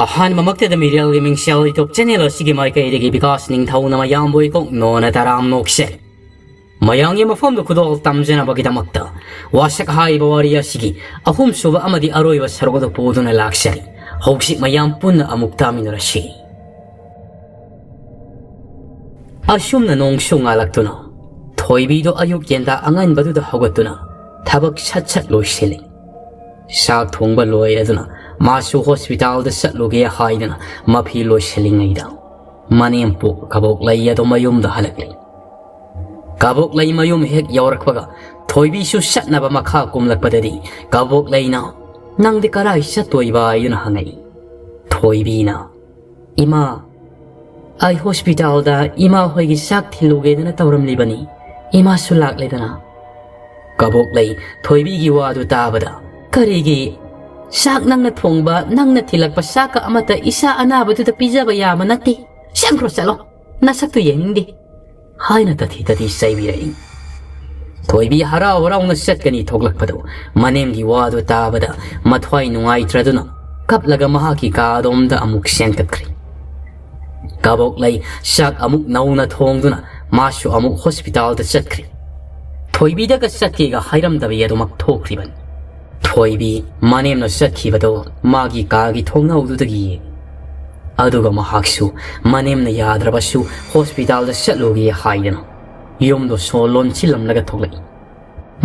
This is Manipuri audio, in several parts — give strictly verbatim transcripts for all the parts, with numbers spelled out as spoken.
ꯑꯍꯥꯟꯕꯃꯛꯇꯗ ꯃꯤꯔꯦꯜꯒꯤ ꯃꯤꯡꯁꯦꯜ YouTube channel ꯑꯁꯤꯒꯤ ꯃꯥꯏꯀꯩꯗꯒꯤ ꯕꯤꯀꯥꯁ ꯅꯤꯡꯊꯧꯅ ꯃꯌꯥꯝꯕꯨ ꯏꯀꯣꯛ ꯅꯣꯟꯅ ꯇꯔꯥꯝ ꯅꯣꯛꯆꯔꯤ꯫ ꯃꯌꯥꯝꯒꯤ ꯃꯐꯝꯗ ꯈꯨꯗꯣꯜ ꯇꯝꯖꯅꯕꯒꯤꯗꯃꯛꯇ ꯋꯥꯁꯛ ꯍꯥꯏꯕ ꯋꯥꯔꯤ ꯑꯁꯤꯒꯤ ꯑꯍꯨꯝꯁꯨꯕ ꯑꯃꯗꯤ ꯑꯔꯣꯏꯕ ꯁꯔꯨꯛ ꯑꯗꯨ ꯄꯨꯗꯨꯅ ꯂꯥꯛꯆꯔꯤ꯫ ꯍꯧꯖꯤꯛ ꯃꯌꯥꯝ ꯄꯨꯟꯅ ꯑꯃꯨꯛ ꯇꯥꯃꯤꯟꯅꯔꯁꯤ꯫ ꯑꯁꯨꯝꯅ ꯅꯣꯡꯁꯨ ꯉꯥꯜꯂꯛꯇꯨꯅ ꯊꯣꯏꯕꯤꯗꯣ ꯑꯌꯨꯛ ꯌꯦꯟꯗꯥ ꯑꯉꯟꯕꯗꯨꯗ ꯍꯧꯒꯠꯇꯨꯅ ꯊꯕꯛ ꯁꯠ ꯁꯠ ꯂꯣꯏꯁꯤꯜꯂꯤ꯫ ꯆꯥꯛ ꯊꯣꯡꯕ ꯂꯣꯏꯔꯗꯨꯅ ꯃꯥꯁꯨ ꯍꯣꯁꯄꯤꯇꯥꯜꯗ ꯆꯠꯂꯨꯒꯦ ꯍꯥꯏꯗꯨꯅ ꯃꯐꯤ ꯂꯣꯏꯁꯤꯜꯂꯤꯉꯩꯗ ꯃꯅꯦꯝꯄꯣꯛ ꯀꯕꯣꯛꯂꯩ ꯑꯗꯣ ꯃꯌꯨꯝꯗ ꯍꯜꯂꯛꯂꯤ꯫ ꯀꯕꯣꯛꯂꯩ ꯃꯌꯨꯝ ꯍꯦꯛ ꯌꯧꯔꯛꯄꯒ ꯊꯣꯏꯕꯤꯁꯨ ꯆꯠꯅꯕ ꯃꯈꯥ ꯀꯨꯝꯂꯛꯄꯗꯗꯤ ꯀꯕꯣꯛꯂꯩꯅ, "ꯅꯪꯗꯤ ꯀꯔꯥꯏ ꯆꯠꯇꯣꯏꯕ?" ꯍꯥꯏꯗꯨꯅ ꯍꯪꯉꯛꯏ꯫ ꯊꯣꯏꯕꯤꯅ, "ꯏꯃꯥ, ꯑꯩ ꯍꯣꯁꯄꯤꯇꯥꯜꯗ ꯏꯃꯥ ꯍꯣꯏꯒꯤ ꯆꯥꯛ ꯊꯤꯜꯂꯨꯒꯦꯗꯅ ꯇꯧꯔꯝꯂꯤꯕꯅꯤ꯫ ꯏꯃꯥꯁꯨ ꯂꯥꯛꯂꯦꯗꯅ꯫" ꯀꯕꯣꯛꯂꯩ ꯊꯣꯏꯕꯤꯒꯤ ꯋꯥꯗꯨ ꯇꯥꯕꯗ, "ꯀꯔꯤꯒꯤ? ꯆꯥꯛ ꯅꯪꯅ ꯊꯣꯡꯕ, ꯅꯪꯅ ꯊꯤꯜꯂꯛꯄ ꯆꯥꯛꯀ ꯑꯃꯠꯇ ꯏꯆꯥ ꯑꯅꯥꯕꯗꯨꯗ ꯄꯤꯖꯕ ꯌꯥꯕ ꯅꯠꯇꯦ꯫ ꯆꯪꯈ꯭ꯔꯣ ꯆꯠꯂꯣ꯫ ꯅꯁꯛꯇꯨ ꯌꯦꯡꯅꯤꯡꯗꯦ," ꯍꯥꯏꯅ ꯇꯊꯤ ꯇꯊꯤ ꯆꯩꯕꯤꯔꯛꯏ꯫ ꯊꯣꯏꯕꯤ ꯍꯔꯥꯎ ꯍꯔꯥꯎꯅ ꯆꯠꯀꯅꯤ ꯊꯣꯛꯂꯛꯄꯗꯨ ꯃꯅꯦꯝꯒꯤ ꯋꯥꯗꯨ ꯇꯥꯕꯗ ꯃꯊ꯭ꯋꯥꯏ ꯅꯨꯡꯉꯥꯏꯇ꯭ꯔꯗꯨꯅ ꯀꯞꯂꯒ ꯃꯍꯥꯛꯀꯤ ꯀꯥꯗꯣꯝꯗ ꯑꯃꯨꯛ ꯆꯦꯟꯈꯠꯈ꯭ꯔꯦ꯫ ꯀꯕꯣꯛꯂꯩ ꯆꯥꯛ ꯑꯃꯨꯛ ꯅꯧꯅ ꯊꯣꯡꯗꯨꯅ ꯃꯥꯁꯨ ꯑꯃꯨꯛ ꯍꯣꯁꯄꯤꯇꯥꯜꯗ ꯆꯠꯈ꯭ꯔꯦ꯫ ꯊꯣꯏꯕꯤꯗꯒ ꯆꯠꯀꯦꯒ ꯍꯥꯏꯔꯝꯗꯕꯤ ꯑꯗꯨꯃꯛ ꯊꯣꯛꯈ꯭ꯔꯤꯕꯅꯤ꯫ ꯊꯣꯏꯕꯤ ꯃꯅꯦꯝꯅ ꯆꯠꯈꯤꯕꯗꯣ ꯃꯥꯒꯤ ꯀꯥꯒꯤ ꯊꯣꯡꯅꯥꯎꯗꯨꯗꯒꯤ ꯌꯦꯡꯉꯤ꯫ ꯑꯗꯨꯒ ꯃꯍꯥꯛꯁꯨ ꯃꯅꯦꯝꯅ ꯌꯥꯗ꯭ꯔꯕꯁꯨ ꯍꯣꯁꯄꯤꯇꯥꯜꯗ ꯆꯠꯂꯨꯒꯦ ꯍꯥꯏꯗꯅ ꯌꯨꯝꯗꯣ ꯁꯣ ꯂꯣꯟꯁꯤꯜꯂꯝꯂꯒ ꯊꯣꯛꯂꯛꯏ꯫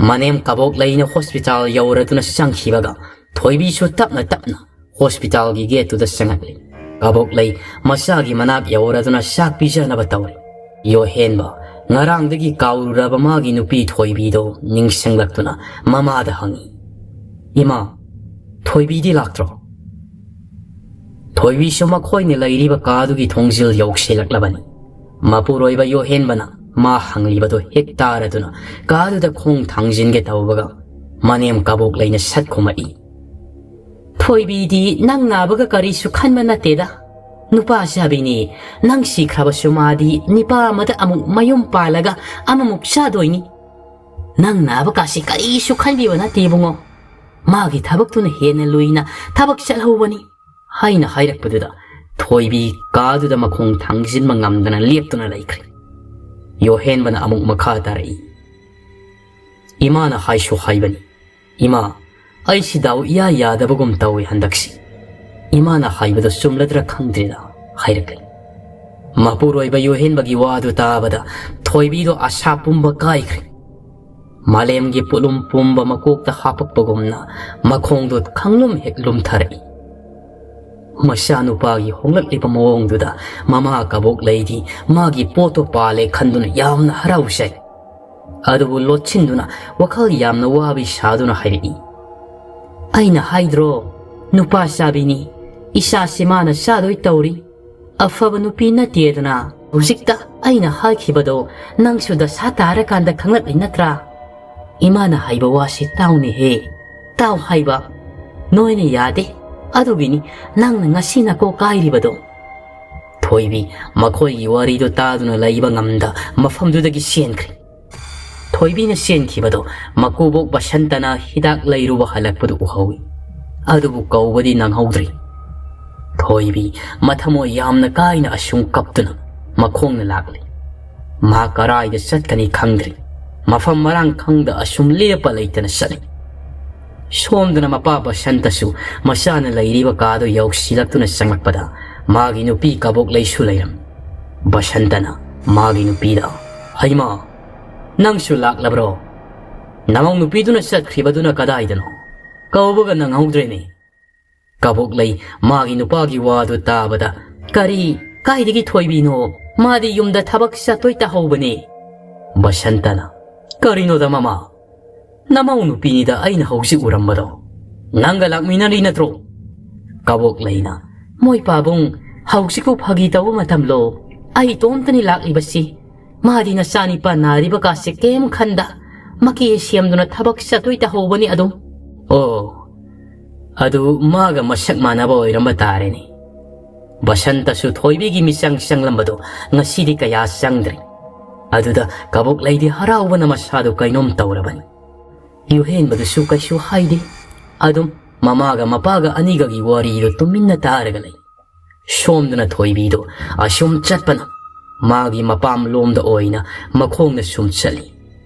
ꯃꯅꯦꯝ ꯀꯕꯣꯛꯂꯩꯅ ꯍꯣꯁꯄꯤꯇꯥꯜ ꯌꯧꯔꯗꯨꯅ ꯆꯪꯈꯤꯕꯒ ꯊꯣꯏꯕꯤꯁꯨ ꯇꯞꯅ ꯇꯞꯅ ꯍꯣꯁꯄꯤꯇꯥꯜꯒꯤ ꯒꯦꯠꯇꯨꯗ ꯆꯪꯉꯛꯂꯤ꯫ ꯀꯕꯣꯛꯂꯩ ꯃꯆꯥꯒꯤ ꯃꯅꯥꯛ ꯌꯧꯔꯗꯨꯅ ꯆꯥꯛ ꯄꯤꯖꯅꯕ ꯇꯧꯔꯤ꯫ ꯌꯣꯍꯦꯟꯕ ꯉꯔꯥꯡꯗꯒꯤ ꯀꯥꯎꯔꯨꯔꯕ ꯃꯥꯒꯤ ꯅꯨꯄꯤ ꯊꯣꯏꯕꯤꯗꯣ ꯅꯤꯡꯁꯤꯡꯂꯛꯇꯨꯅ ꯃꯃꯥꯗ ꯍꯪꯉꯤ, "ꯏꯃꯥ, ꯊꯣꯏꯕꯤꯗꯤ ꯂꯥꯛꯇ꯭ꯔꯣ?" ꯊꯣꯏꯕꯤꯁꯨ ꯃꯈꯣꯏꯅ ꯂꯩꯔꯤꯕ ꯀꯥꯗꯨꯒꯤ ꯊꯣꯡꯖꯤꯜ ꯌꯧꯁꯤꯜꯂꯛꯂꯕꯅꯤ꯫ ꯃꯄꯨꯔꯣꯏꯕ ꯌꯣꯍꯦꯟꯕꯅ ꯃꯥ ꯍꯪꯂꯤꯕꯗꯨ ꯍꯦꯛ ꯇꯥꯔꯗꯨꯅ ꯀꯥꯗꯨꯗ ꯈꯣꯡ ꯊꯥꯡꯖꯤꯟꯒꯦ ꯇꯧꯕꯒ ꯃꯅꯦꯝ ꯀꯕꯣꯛꯂꯩꯅ ꯁꯠ ꯈꯨꯝꯃꯛꯏ, "ꯊꯣꯏꯕꯤꯗꯤ ꯅꯪ ꯅꯥꯕꯒ ꯀꯔꯤꯁꯨ ꯈꯟꯕ ꯅꯠꯇꯦꯗ꯫ ꯅꯨꯄꯥ ꯆꯥꯕꯤꯅꯤ꯫ ꯅꯪ ꯁꯤꯈ꯭ꯔꯕꯁꯨ ꯃꯥꯗꯤ ꯅꯤꯄꯥ ꯑꯃꯗ ꯑꯃꯨꯛ ꯃꯌꯨꯝ ꯄꯥꯜꯂꯒ ꯑꯃꯃꯨꯛ ꯆꯥꯗꯣꯏꯅꯤ꯫ ꯅꯪ ꯅꯥꯕ ꯀꯥꯁꯤ ꯀꯔꯤꯁꯨ ꯈꯟꯕꯤꯕ ꯅꯠꯇꯦ ꯏꯕꯨꯡꯉꯣ꯫ ꯃꯥꯒꯤ ꯊꯕꯛꯇꯨꯅ ꯍꯦꯟꯅ ꯂꯨꯏꯅ ꯊꯕꯛ ꯆꯠꯍꯧꯕꯅꯤ꯫ ꯍꯥꯏꯅ ꯍꯥꯏꯔꯛꯄꯗꯨꯗ ꯊꯣꯏꯕꯤ ꯀꯥꯗꯨꯗ ꯃꯈꯣꯡ ꯊꯥꯡꯖꯤꯟꯕ ꯉꯝꯗꯅ ꯂꯦꯞꯇꯨꯅ ꯂꯩꯈ꯭ꯔꯦ꯫ ꯌꯣꯍꯦꯟꯕꯅ ꯑꯃꯨꯛ ꯃꯈꯥ ꯇꯥꯔꯛꯏ, "ꯏꯃꯥꯅ ꯍꯥꯏꯁꯨ ꯍꯥꯏꯕꯅꯤ꯫ ꯏꯃꯥ, ꯑꯩꯁꯤ ꯗꯥꯎ ꯏꯌꯥ ꯌꯥꯗꯕꯒꯨꯝ ꯇꯧꯏ ꯍꯟꯗꯛꯁꯤ꯫ ꯏꯃꯥꯅ ꯍꯥꯏꯕꯗꯣ ꯆꯨꯝꯂꯗ꯭ꯔꯥ ꯈꯪꯗ꯭ꯔꯦꯗ," ꯍꯥꯏꯔꯛꯂꯦ꯫ ꯃꯄꯨꯔꯣꯏꯕ ꯌꯣꯍꯦꯟꯕꯒꯤ ꯋꯥꯗꯨ ꯇꯥꯕꯗ ꯊꯣꯏꯕꯤꯗꯣ ꯑꯁꯥ ꯄꯨꯝꯕ ꯀꯥꯏꯈ꯭ꯔꯦ꯫ ꯃꯥꯂꯦꯝꯒꯤ ꯄꯣꯠꯂꯨꯝ ꯄꯨꯝꯕ ꯃꯀꯣꯛꯇ ꯍꯥꯞꯄꯛꯄꯒꯨꯝꯅ ꯃꯈꯣꯡꯗꯣ ꯈꯪꯂꯨꯝ ꯍꯦꯛ ꯂꯨꯝꯊꯔꯛꯏ꯫ ꯃꯆꯥꯅꯨꯄꯥꯒꯤ ꯍꯣꯡꯂꯛꯂꯤꯕ ꯃꯑꯣꯡꯗꯨꯗ ꯃꯃꯥ ꯀꯕꯣꯛꯂꯩꯗꯤ ꯃꯥꯒꯤ ꯄꯣꯠꯇꯣ ꯄꯥꯜꯂꯦ ꯈꯟꯗꯨꯅ ꯌꯥꯝꯅ ꯍꯔꯥꯎꯖꯩ꯫ ꯑꯗꯨꯕꯨ ꯂꯣꯠꯁꯤꯟꯗꯨꯅ ꯋꯥꯈꯜ ꯌꯥꯝꯅ ꯋꯥꯕꯤ ꯁꯥꯗꯨꯅ ꯍꯥꯏꯔꯛꯏ, "ꯑꯩꯅ ꯍꯥꯏꯗ꯭ꯔꯣ, ꯅꯨꯄꯥ ꯆꯥꯕꯤꯅꯤ, ꯏꯆꯥꯁꯤ ꯃꯥꯅ ꯆꯥꯗꯣꯏ ꯇꯧꯔꯤ꯫ ꯑꯐꯕ ꯅꯨꯄꯤ ꯅꯠꯇꯦꯗꯅ꯫ ꯍꯧꯖꯤꯛꯇ ꯑꯩꯅ ꯍꯥꯏꯈꯤꯕꯗꯣ ꯅꯪꯁꯨ ꯗꯁꯥ ꯇꯥꯔꯀꯥꯟꯗ ꯈꯪꯂꯛꯂꯤ ꯅꯠꯇ꯭ꯔꯥ? ꯏꯃꯥꯅ ꯍꯥꯏꯕ ꯋꯥꯁꯤ ꯇꯥꯎꯅꯦꯍꯦ, ꯇꯥꯎ ꯍꯥꯏꯕ꯫ ꯅꯣꯏꯅ ꯌꯥꯗꯦ, ꯑꯗꯨꯒꯤꯅꯤ ꯅꯪꯅ ꯉꯁꯤ ꯅꯀꯣꯛ ꯀꯥꯏꯔꯤꯕꯗꯣ"꯫ ꯊꯣꯏꯕꯤ ꯃꯈꯣꯏꯒꯤ ꯋꯥꯔꯤꯗꯨ ꯇꯥꯗꯨꯅ ꯂꯩꯕ ꯉꯝꯗ ꯃꯐꯝꯗꯨꯗꯒꯤ ꯆꯦꯟꯈ꯭ꯔꯦ꯫ ꯊꯣꯏꯕꯤꯅ ꯆꯦꯟꯈꯤꯕꯗꯣ ꯃꯀꯨꯕꯣꯛ ꯕꯁꯟꯇꯅ ꯍꯤꯗꯥꯛ ꯂꯩꯔꯨꯕ ꯍꯜꯂꯛꯄꯗꯨ ꯎꯍꯧꯏ꯫ ꯑꯗꯨꯕꯨ ꯀꯧꯕꯗꯤ ꯅꯪꯍꯧꯗ꯭ꯔꯤ꯫ ꯊꯣꯏꯕꯤ ꯃꯊꯃꯣꯏ ꯌꯥꯝꯅ ꯀꯥꯏꯅ ꯑꯁꯨꯝ ꯀꯞꯇꯨꯅ ꯃꯈꯣꯡꯅ ꯂꯥꯛꯂꯤ꯫ ꯃꯍꯥꯛ ꯀꯔꯥꯏꯗ ꯆꯠꯀꯅꯤ ꯈꯪꯗ꯭ꯔꯤ꯫ ꯃꯐꯝ ꯃꯔꯥꯡ ꯈꯪꯗ ꯑꯁꯨꯝ ꯂꯦꯞꯄ ꯂꯩꯇꯅ ꯆꯠꯂꯤ꯫ ꯁꯣꯝꯗꯅ ꯃꯄꯥ ꯕꯁꯟꯇꯁꯨ ꯃꯆꯥꯅ ꯂꯩꯔꯤꯕ ꯀꯥꯗꯨ ꯌꯧꯁꯤꯜꯂꯛꯇꯨꯅ ꯆꯪꯂꯛꯄꯗ ꯃꯥꯒꯤ ꯅꯨꯄꯤ ꯀꯕꯣꯛꯂꯩꯁꯨ ꯂꯩꯔꯝꯃꯤ꯫ ꯕꯁꯟꯇꯅ ꯃꯥꯒꯤ ꯅꯨꯄꯤꯗ, "ꯍꯩꯃꯥ, ꯅꯪꯁꯨ ꯂꯥꯛꯂꯕ꯭ꯔꯣ? ꯅꯃꯧ ꯅꯨꯄꯤꯗꯨꯅ ꯆꯠꯈ꯭ꯔꯤꯕꯗꯨꯅ ꯀꯗꯥꯏꯗꯅꯣ? ꯀꯧꯕꯒ ꯅꯪꯍꯧꯗ꯭ꯔꯦꯅꯦ"꯫ ꯀꯕꯣꯛꯂꯩ ꯃꯥꯒꯤ ꯅꯨꯄꯥꯒꯤ ꯋꯥꯗꯨ ꯇꯥꯕꯗ, "ꯀꯔꯤ? ꯀꯥꯏꯗꯒꯤ ꯊꯣꯏꯕꯤꯅꯣ? ꯃꯥꯗꯤ ꯌꯨꯝꯗ ꯊꯕꯛ ꯆꯠꯇꯣꯏ ꯇꯥꯍꯧꯕꯅꯦ"꯫ ꯕꯁꯟꯇꯅ, "ꯀꯔꯤꯅꯣꯗ ꯃꯃꯥ? ꯅꯃꯧ ꯅꯨꯄꯤꯅꯤꯗ ꯑꯩꯅ ꯍꯧꯖꯤꯛ ꯎꯔꯝꯕꯗꯣ꯫ ꯅꯪꯒ ꯂꯥꯛꯃꯤꯟꯅꯔꯤ ꯅꯠꯇ꯭ꯔꯣ?" ꯀꯕꯣꯛꯂꯩꯅ, "ꯃꯣꯏ ꯄꯥꯕꯨꯡ, ꯍꯧꯖꯤꯛꯄꯨ ꯐꯥꯒꯤ ꯇꯧꯕ ꯃꯇꯝꯂꯣ? ꯑꯩ ꯏꯇꯣꯝꯇꯅꯤ ꯂꯥꯛꯂꯤꯕꯁꯤ꯫ ꯃꯥꯗꯤ ꯅꯆꯥꯅꯤꯄꯥ ꯅꯥꯔꯤꯕ ꯀꯥꯁꯦ ꯀꯩꯝ ꯈꯟꯗ ꯃꯀꯦ ꯁꯦꯝꯗꯨꯅ ꯊꯕꯛ ꯆꯠꯇꯣꯏ ꯇꯥꯍꯧꯕꯅꯤ ꯑꯗꯨꯝ"꯫ "ꯑꯣ, ꯑꯗꯨ ꯃꯥꯒ ꯃꯁꯛ ꯃꯥꯟꯅꯕ ꯑꯣꯏꯔꯝꯕ ꯇꯥꯔꯦꯅꯦ"꯫ ꯕꯁꯟꯇꯁꯨ ꯊꯣꯏꯕꯤꯒꯤ ꯃꯤꯆꯪ ꯆꯪꯂꯝꯕꯗꯨ ꯉꯁꯤꯗꯤ ꯀꯌꯥ ꯆꯪꯗ꯭ꯔꯦ꯫ ꯑꯗꯨꯗ ꯀꯕꯣꯛꯂꯩꯗꯤ ꯍꯔꯥꯎꯕꯅ ꯃꯁꯥꯗꯨ ꯀꯩꯅꯣꯝ ꯇꯧꯔꯕꯅꯤ꯫ ꯌꯨꯍꯦꯟꯕꯗꯨꯁꯨ ꯀꯩꯁꯨ ꯍꯥꯏꯗꯦ꯫ ꯑꯗꯨꯝ ꯃꯃꯥꯒ ꯃꯄꯥꯒ ꯑꯅꯤꯒꯒꯤ ꯋꯥꯔꯤꯗꯣ ꯇꯨꯃꯤꯟꯅ ꯇꯥꯔꯒ ꯂꯩ꯫ ꯁꯣꯝꯗꯅ ꯊꯣꯏꯕꯤꯗꯣ ꯑꯁꯨꯝ ꯆꯠꯄꯅ ꯃꯥꯒꯤ ꯃꯄꯥꯝ ꯂꯣꯝꯗ ꯑꯣꯏꯅ ꯃꯈꯣꯡꯅ ꯁꯨꯝ ꯆꯠꯂꯤ꯫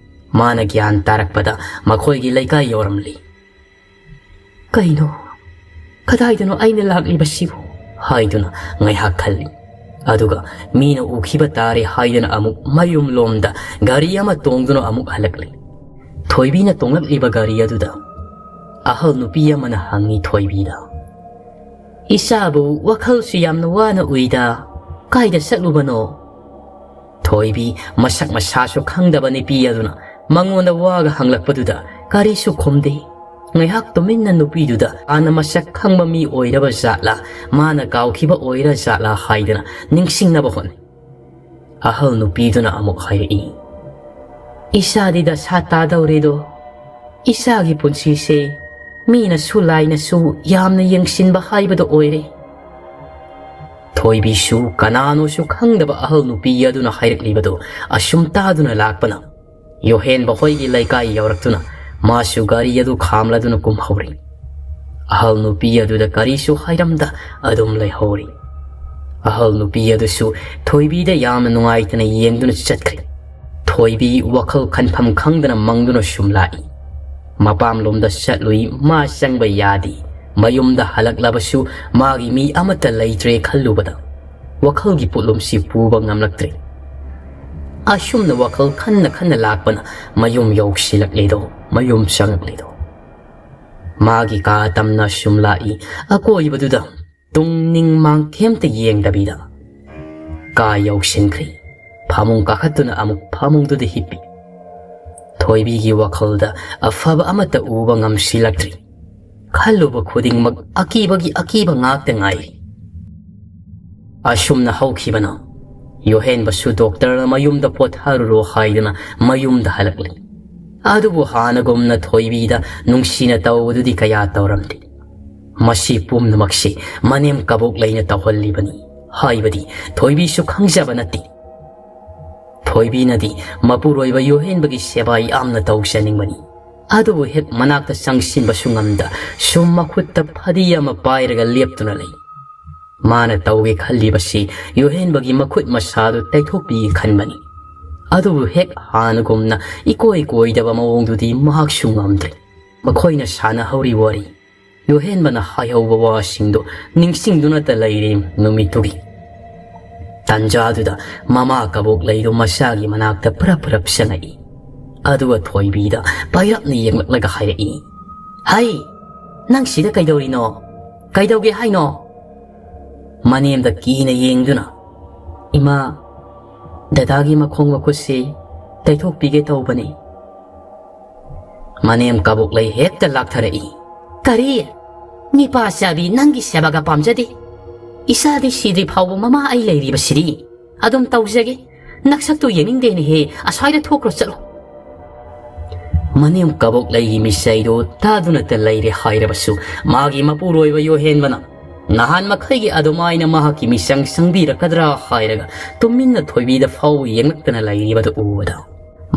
ꯃꯥꯅ ꯒ꯭ꯌꯥꯟ ꯇꯥꯔꯛꯄꯗ ꯃꯈꯣꯏꯒꯤ ꯂꯩꯀꯥꯏ ꯌꯧꯔꯝꯂꯤ꯫ "ꯀꯩꯅꯣ? ꯀꯗꯥꯏꯗꯅꯣ ꯑꯩꯅ ꯂꯥꯛꯂꯤꯕꯁꯤꯕꯨ?" ꯍꯥꯏꯗꯨꯅ ꯉꯥꯏꯍꯥꯛ ꯈꯜꯂꯤ꯫ ꯑꯗꯨꯒ ꯃꯤꯅ ꯎꯈꯤꯕ ꯇꯥꯔꯦ ꯍꯥꯏꯗꯨꯅ ꯑꯃꯨꯛ ꯃꯌꯨꯝꯂꯣꯝꯗ ꯒꯥꯔꯤ ꯑꯃ ꯇꯣꯡꯗꯨꯅ ꯑꯃꯨꯛ ꯍꯜꯂꯛꯂꯤ꯫ ꯊꯣꯏꯕꯤꯅ ꯇꯣꯡꯂꯛꯂꯤꯕ ꯒꯥꯔꯤ ꯑꯗꯨꯗ ꯑꯍꯜ ꯅꯨꯄꯤ ꯑꯃꯅ ꯍꯪꯉꯤ ꯊꯣꯏꯕꯤꯗ, "ꯏꯆꯥꯕꯨ ꯋꯥꯈꯜꯁꯨ ꯌꯥꯝꯅ ꯋꯥꯅ ꯎꯏꯗ, ꯀꯥꯏꯗ ꯆꯠꯂꯨꯕꯅꯣ?" ꯊꯣꯏꯕꯤ ꯃꯁꯛ ꯃꯁꯥꯁꯨ ꯈꯪꯗꯕ ꯅꯨꯄꯤ ꯑꯗꯨꯅ ꯃꯉꯣꯟꯗ ꯋꯥꯒ ꯍꯪꯂꯛꯄꯗꯨꯗ ꯀꯔꯤꯁꯨ ꯈꯨꯝꯗꯦ꯫ ꯉꯥꯏꯍꯥꯛ ꯇꯨꯃꯤꯟꯅ ꯅꯨꯄꯤꯗꯨꯗ ꯍꯥꯟꯅ ꯃꯁꯛ ꯈꯪꯕ ꯃꯤ ꯑꯣꯏꯔꯕ ꯖꯥꯠꯂꯥ, ꯃꯥꯅ ꯀꯥꯎꯈꯤꯕ ꯑꯣꯏꯔ ꯖꯥꯠꯂꯥ ꯍꯥꯏꯗꯅ ꯅꯤꯡꯁꯤꯡꯅꯕ ꯍꯣꯠꯅꯩ꯫ ꯑꯍꯜ ꯅꯨꯄꯤꯗꯨꯅ ꯑꯃꯨꯛ ꯍꯥꯏꯔꯛꯏ, "ꯏꯆꯥꯗꯤ ꯗꯁꯥ ꯇꯥꯗꯧꯔꯦꯗꯣ꯫ ꯏꯆꯥꯒꯤ ꯄꯨꯟꯁꯤꯁꯦ ꯃꯤꯅꯁꯨ ꯂꯥꯏꯅꯁꯨ ꯌꯥꯝꯅ ꯌꯦꯡꯁꯤꯟꯕ ꯍꯥꯏꯕꯗꯣ ꯑꯣꯏꯔꯦ꯫" ꯊꯣꯏꯕꯤꯁꯨ ꯀꯅꯥꯅꯣꯁꯨ ꯈꯪꯗꯕ ꯑꯍꯜ ꯅꯨꯄꯤ ꯑꯗꯨꯅ ꯍꯥꯏꯔꯛꯂꯤꯕꯗꯨ ꯑꯁꯨꯝ ꯇꯥꯗꯨꯅ ꯂꯥꯛꯄꯅ ꯌꯣꯍꯦꯟꯕ ꯍꯣꯏꯒꯤ ꯂꯩꯀꯥꯏ ꯌꯧꯔꯛꯇꯨꯅ ꯃꯥꯁꯨ ꯒꯥꯔꯤ ꯑꯗꯨ ꯈꯥꯝꯂꯗꯨꯅ ꯀꯨꯝꯍꯧꯔꯤ꯫ ꯑꯍꯜ ꯅꯨꯄꯤ ꯑꯗꯨꯗ ꯀꯔꯤꯁꯨ ꯍꯥꯏꯔꯝꯗ ꯑꯗꯨꯝ ꯂꯩꯍꯧꯔꯤ꯫ ꯑꯍꯜ ꯅꯨꯄꯤ ꯑꯗꯨꯁꯨ ꯊꯣꯏꯕꯤꯗ ꯌꯥꯝꯅ ꯅꯨꯡꯉꯥꯏꯇꯅ ꯌꯦꯡꯗꯨꯅ ꯆꯠꯈ꯭ꯔꯦ꯫ ꯊꯣꯏꯕꯤ ꯋꯥꯈꯜ ꯈꯟꯐꯝ ꯈꯪꯗꯅ ꯃꯪꯗꯨꯅ ꯁꯨꯝ ꯂꯥꯛꯏ꯫ ꯃꯄꯥꯝꯂꯣꯝꯗ ꯆꯠꯂꯨꯏ, ꯃꯥ ꯆꯪꯕ ꯌꯥꯗꯦ꯫ ꯃꯌꯨꯝꯗ ꯍꯜꯂꯛꯂꯕꯁꯨ ꯃꯥꯒꯤ ꯃꯤ ꯑꯃꯠꯇ ꯂꯩꯇ꯭ꯔꯦ ꯈꯜꯂꯨꯕꯗ ꯋꯥꯈꯜꯒꯤ ꯄꯣꯠꯂꯨꯝꯁꯤ ꯄꯨꯕ ꯉꯝꯂꯛꯇ꯭ꯔꯦ꯫ ꯑꯁꯨꯝꯅ ꯋꯥꯈꯜ ꯈꯟꯅ ꯈꯟꯅ ꯂꯥꯛꯄꯅ ꯃꯌꯨꯝ ꯌꯧꯁꯤꯜꯂꯛꯂꯦꯗꯣ, ꯃꯌꯨꯝ ꯆꯪꯂꯛꯂꯦꯗꯣ꯫ ꯃꯥꯒꯤ ꯀꯥ ꯇꯝꯅ ꯁꯨꯝ ꯂꯥꯛꯏ꯫ ꯑꯀꯣꯏꯕꯗꯨꯗ ꯇꯨꯡ ꯅꯤꯡ ꯃꯥꯡ ꯀꯩꯝꯇ ꯌꯦꯡꯗꯕꯤꯗ ꯀꯥ ꯌꯧꯁꯤꯟꯈ꯭ꯔꯦ꯫ ꯐꯃꯨꯡ ꯀꯥꯈꯠꯇꯨꯅ ꯑꯃꯨꯛ ꯐꯃꯨꯡꯗꯨꯗ ꯍꯤꯞꯄꯤ꯫ ꯊꯣꯏꯕꯤꯒꯤ ꯋꯥꯈꯜꯗ ꯑꯐꯕ ꯑꯃꯠꯇ ꯎꯕ ꯉꯝꯁꯤꯜꯂꯛꯇ꯭ꯔꯤ꯫ ꯈꯜꯂꯨꯕ ꯈꯨꯗꯤꯡꯃꯛ ꯑꯀꯤꯕꯒꯤ ꯑꯀꯤꯕ ꯉꯥꯛꯇ ꯉꯥꯏꯔꯤ꯫ ꯑꯁꯨꯝꯅ ꯍꯧꯈꯤꯕꯅ ꯌꯣꯍꯦꯟꯕꯁꯨ ꯗꯣꯛꯇꯔꯅ ꯃꯌꯨꯝꯗ ꯄꯣꯊꯥꯔꯨꯔꯣ ꯍꯥꯏꯗꯨꯅ ꯃꯌꯨꯝꯗ ꯍꯜꯂꯛꯂꯤ꯫ ꯑꯗꯨꯕꯨ ꯍꯥꯟꯅꯒꯨꯝꯅ ꯊꯣꯏꯕꯤꯗ ꯅꯨꯡꯁꯤꯅ ꯇꯧꯕꯗꯨꯗꯤ ꯀꯌꯥ ꯇꯧꯔꯝꯗꯦ꯫ ꯃꯁꯤ ꯄꯨꯝꯅꯃꯛꯁꯤ ꯃꯅꯦꯝ ꯀꯕꯣꯛ ꯂꯩꯅ ꯇꯧꯍꯜꯂꯤꯕꯅꯤ꯫ ꯍꯥꯏꯕꯗꯤ ꯊꯣꯏꯕꯤꯁꯨ ꯈꯪꯖꯕ ꯅꯠꯇꯦ꯫ ꯊꯣꯏꯕꯤꯅꯗꯤ ꯃꯄꯨꯔꯣꯏꯕ ꯌꯣꯍꯦꯟꯕꯒꯤ ꯁꯦꯕꯥ ꯌꯥꯝꯅ ꯇꯧꯖꯅꯤꯡꯕꯅꯤ꯫ ꯑꯗꯨꯕꯨ ꯍꯦꯛ ꯃꯅꯥꯛꯇ ꯆꯪꯁꯤꯟꯕꯁꯨ ꯉꯝꯗ ꯁꯨꯝ ꯃꯈꯨꯠꯇ ꯐꯗꯤ ꯑꯃ ꯄꯥꯏꯔꯒ ꯂꯦꯞꯇꯨꯅ ꯂꯩ꯫ ꯃꯥꯅ ꯇꯧꯒꯦ ꯈꯜꯂꯤꯕꯁꯤ ꯌꯣꯍꯦꯟꯕꯒꯤ ꯃꯈꯨꯠ ꯃꯁꯥꯗꯨ ꯇꯩꯊꯣꯛꯄꯤꯒꯦ ꯈꯟꯕꯅꯤ꯫ ꯑꯗꯨꯕꯨ ꯍꯦꯛ ꯍꯥꯟꯅꯒꯨꯝꯅ ꯏꯀꯣꯏ ꯀꯣꯏꯗꯕ ꯃꯑꯣꯡꯗꯨꯗꯤ ꯃꯍꯥꯛꯁꯨ ꯉꯝꯗ꯭ꯔꯦ꯫ ꯃꯈꯣꯏꯅ ꯁꯥꯟꯅꯍꯧꯔꯤ ꯋꯥꯔꯤ, ꯌꯣꯍꯦꯟꯕꯅ ꯍꯥꯏꯍꯧꯕ ꯋꯥꯁꯤꯡꯗꯨ ꯅꯤꯡꯁꯤꯡꯗꯨꯅꯇ ꯂꯩꯔꯦ ꯅꯨꯃꯤꯠꯇꯨꯒꯤ꯫ ꯇꯟꯖꯥꯗꯨꯗ ꯃꯃꯥ ꯀꯕꯣꯛꯂꯩꯗꯨ ꯃꯆꯥꯒꯤ ꯃꯅꯥꯛꯇ ꯄ꯭ꯔꯞ ꯄ꯭ꯔꯞ ꯆꯪꯉꯛꯏ꯫ ꯑꯗꯨꯒ ꯊꯣꯏꯕꯤꯗ ꯄꯥꯏꯔꯞꯅ ꯌꯦꯡꯂꯛꯂꯒ ꯍꯥꯏꯔꯛꯏ, "ꯍꯩ, ꯅꯪ ꯁꯤꯗ ꯀꯩꯗꯧꯔꯤꯅꯣ? ꯀꯩꯗꯧꯒꯦ ꯍꯥꯏꯅꯣ?" ꯃꯅꯦꯝꯗ ꯀꯤꯅ ꯌꯦꯡꯗꯨꯅ, "ꯏꯃꯥ, ꯗꯗꯥꯒꯤ ꯃꯈꯣꯡ ꯃꯈꯨꯠꯁꯤ ꯇꯩꯊꯣꯛꯄꯤꯒꯦ ꯇꯧꯕꯅꯤ꯫" ꯃꯅꯦꯝ ꯀꯕꯣꯛꯂꯩ ꯍꯦꯛꯇ ꯂꯥꯛꯊꯔꯛꯏ꯫ "ꯀꯔꯤ? ꯅꯤꯄꯥ ꯆꯥꯕꯤ, ꯅꯪꯒꯤ ꯁꯦꯕꯥꯒ ꯄꯥꯝꯖꯗꯦ꯫ ꯏꯆꯥꯗꯤ ꯁꯤꯗ꯭ꯔꯤ ꯐꯥꯎꯕ ꯃꯃꯥ ꯑꯩ ꯂꯩꯔꯤꯕꯁꯤꯗꯤ꯫ ꯑꯗꯨꯝ ꯇꯧꯖꯒꯦ꯫ ꯅꯁꯛꯇꯨ ꯌꯦꯡꯅꯤꯡꯗꯦꯅꯦꯍꯦ, ꯑꯁ꯭ꯋꯥꯏꯗ ꯊꯣꯛꯈ꯭ꯔꯣ ꯆꯠꯂꯣ꯫" ꯃꯅꯦꯝ ꯀꯕꯣꯛꯂꯩꯒꯤ ꯃꯤꯆꯩꯗꯨ ꯇꯥꯗꯨꯅꯇ ꯂꯩꯔꯦ ꯍꯥꯏꯔꯕꯁꯨ, ꯃꯥꯒꯤ ꯃꯄꯨꯔꯣꯏꯕ ꯌꯣꯍꯦꯟꯕꯅ ꯅꯍꯥꯟ ꯃꯈꯩꯒꯤ ꯑꯗꯨꯃꯥꯏꯅ ꯃꯍꯥꯛꯀꯤ ꯃꯤꯆꯪ ꯆꯪꯕꯤꯔꯛꯀꯗ꯭ꯔꯥ ꯍꯥꯏꯔꯒ ꯇꯨꯃꯤꯟꯅ ꯊꯣꯏꯕꯤꯗ ꯐꯥꯎ ꯌꯦꯡꯂꯛꯇꯅ ꯂꯩꯔꯤꯕꯗꯨ ꯎꯕꯗ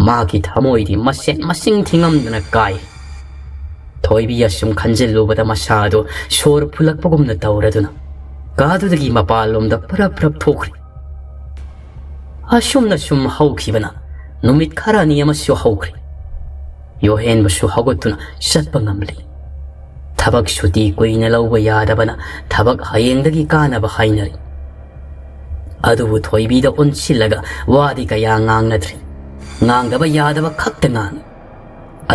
ꯃꯥꯒꯤ ꯊꯃꯣꯏꯗꯤ ꯃꯁꯦꯟ ꯃꯁꯤꯡ ꯊꯤꯉꯝꯗꯅ ꯀꯥꯏ꯫ ꯊꯣꯏꯕꯤ ꯑꯁꯨꯝ ꯈꯟꯖꯤꯜꯂꯨꯕꯗ ꯃꯁꯥꯗꯨ ꯁꯣꯔ ꯐꯨꯜꯂꯛꯄꯒꯨꯝꯅ ꯇꯧꯔꯗꯨꯅ ꯀꯥꯗꯨꯗꯒꯤ ꯃꯄꯥꯟꯂꯣꯝꯗ ꯄ꯭ꯔꯞ ꯄ꯭ꯔꯞ ꯊꯣꯛꯈ꯭ꯔꯦ꯫ ꯑꯁꯨꯝꯅ ꯁꯨꯝ ꯍꯧꯈꯤꯕꯅ ꯅꯨꯃꯤꯠ ꯈꯔꯅꯤ ꯑꯃꯁꯨ ꯍꯧꯈ꯭ꯔꯦ꯫ ꯌꯣꯍꯦꯟꯕꯁꯨ ꯍꯧꯒꯠꯇꯨꯅ ꯆꯠꯄ ꯉꯝꯂꯤ꯫ ꯊꯕꯛ ꯁꯨꯇꯤ ꯀꯨꯏꯅ ꯂꯧꯕ ꯌꯥꯗꯕꯅ ꯊꯕꯛ ꯍꯌꯦꯡꯗꯒꯤ ꯀꯥꯅꯕ ꯍꯥꯏꯅꯔꯤ꯫ ꯑꯗꯨꯕꯨ ꯊꯣꯏꯕꯤꯗ ꯑꯣꯟꯁꯤꯜꯂꯒ ꯋꯥꯗꯤ ꯀꯌꯥ ꯉꯥꯡꯅꯗ꯭ꯔꯤ꯫ ꯉꯥꯡꯗꯕ ꯌꯥꯗꯕ ꯈꯛꯇ ꯉꯥꯡꯏ꯫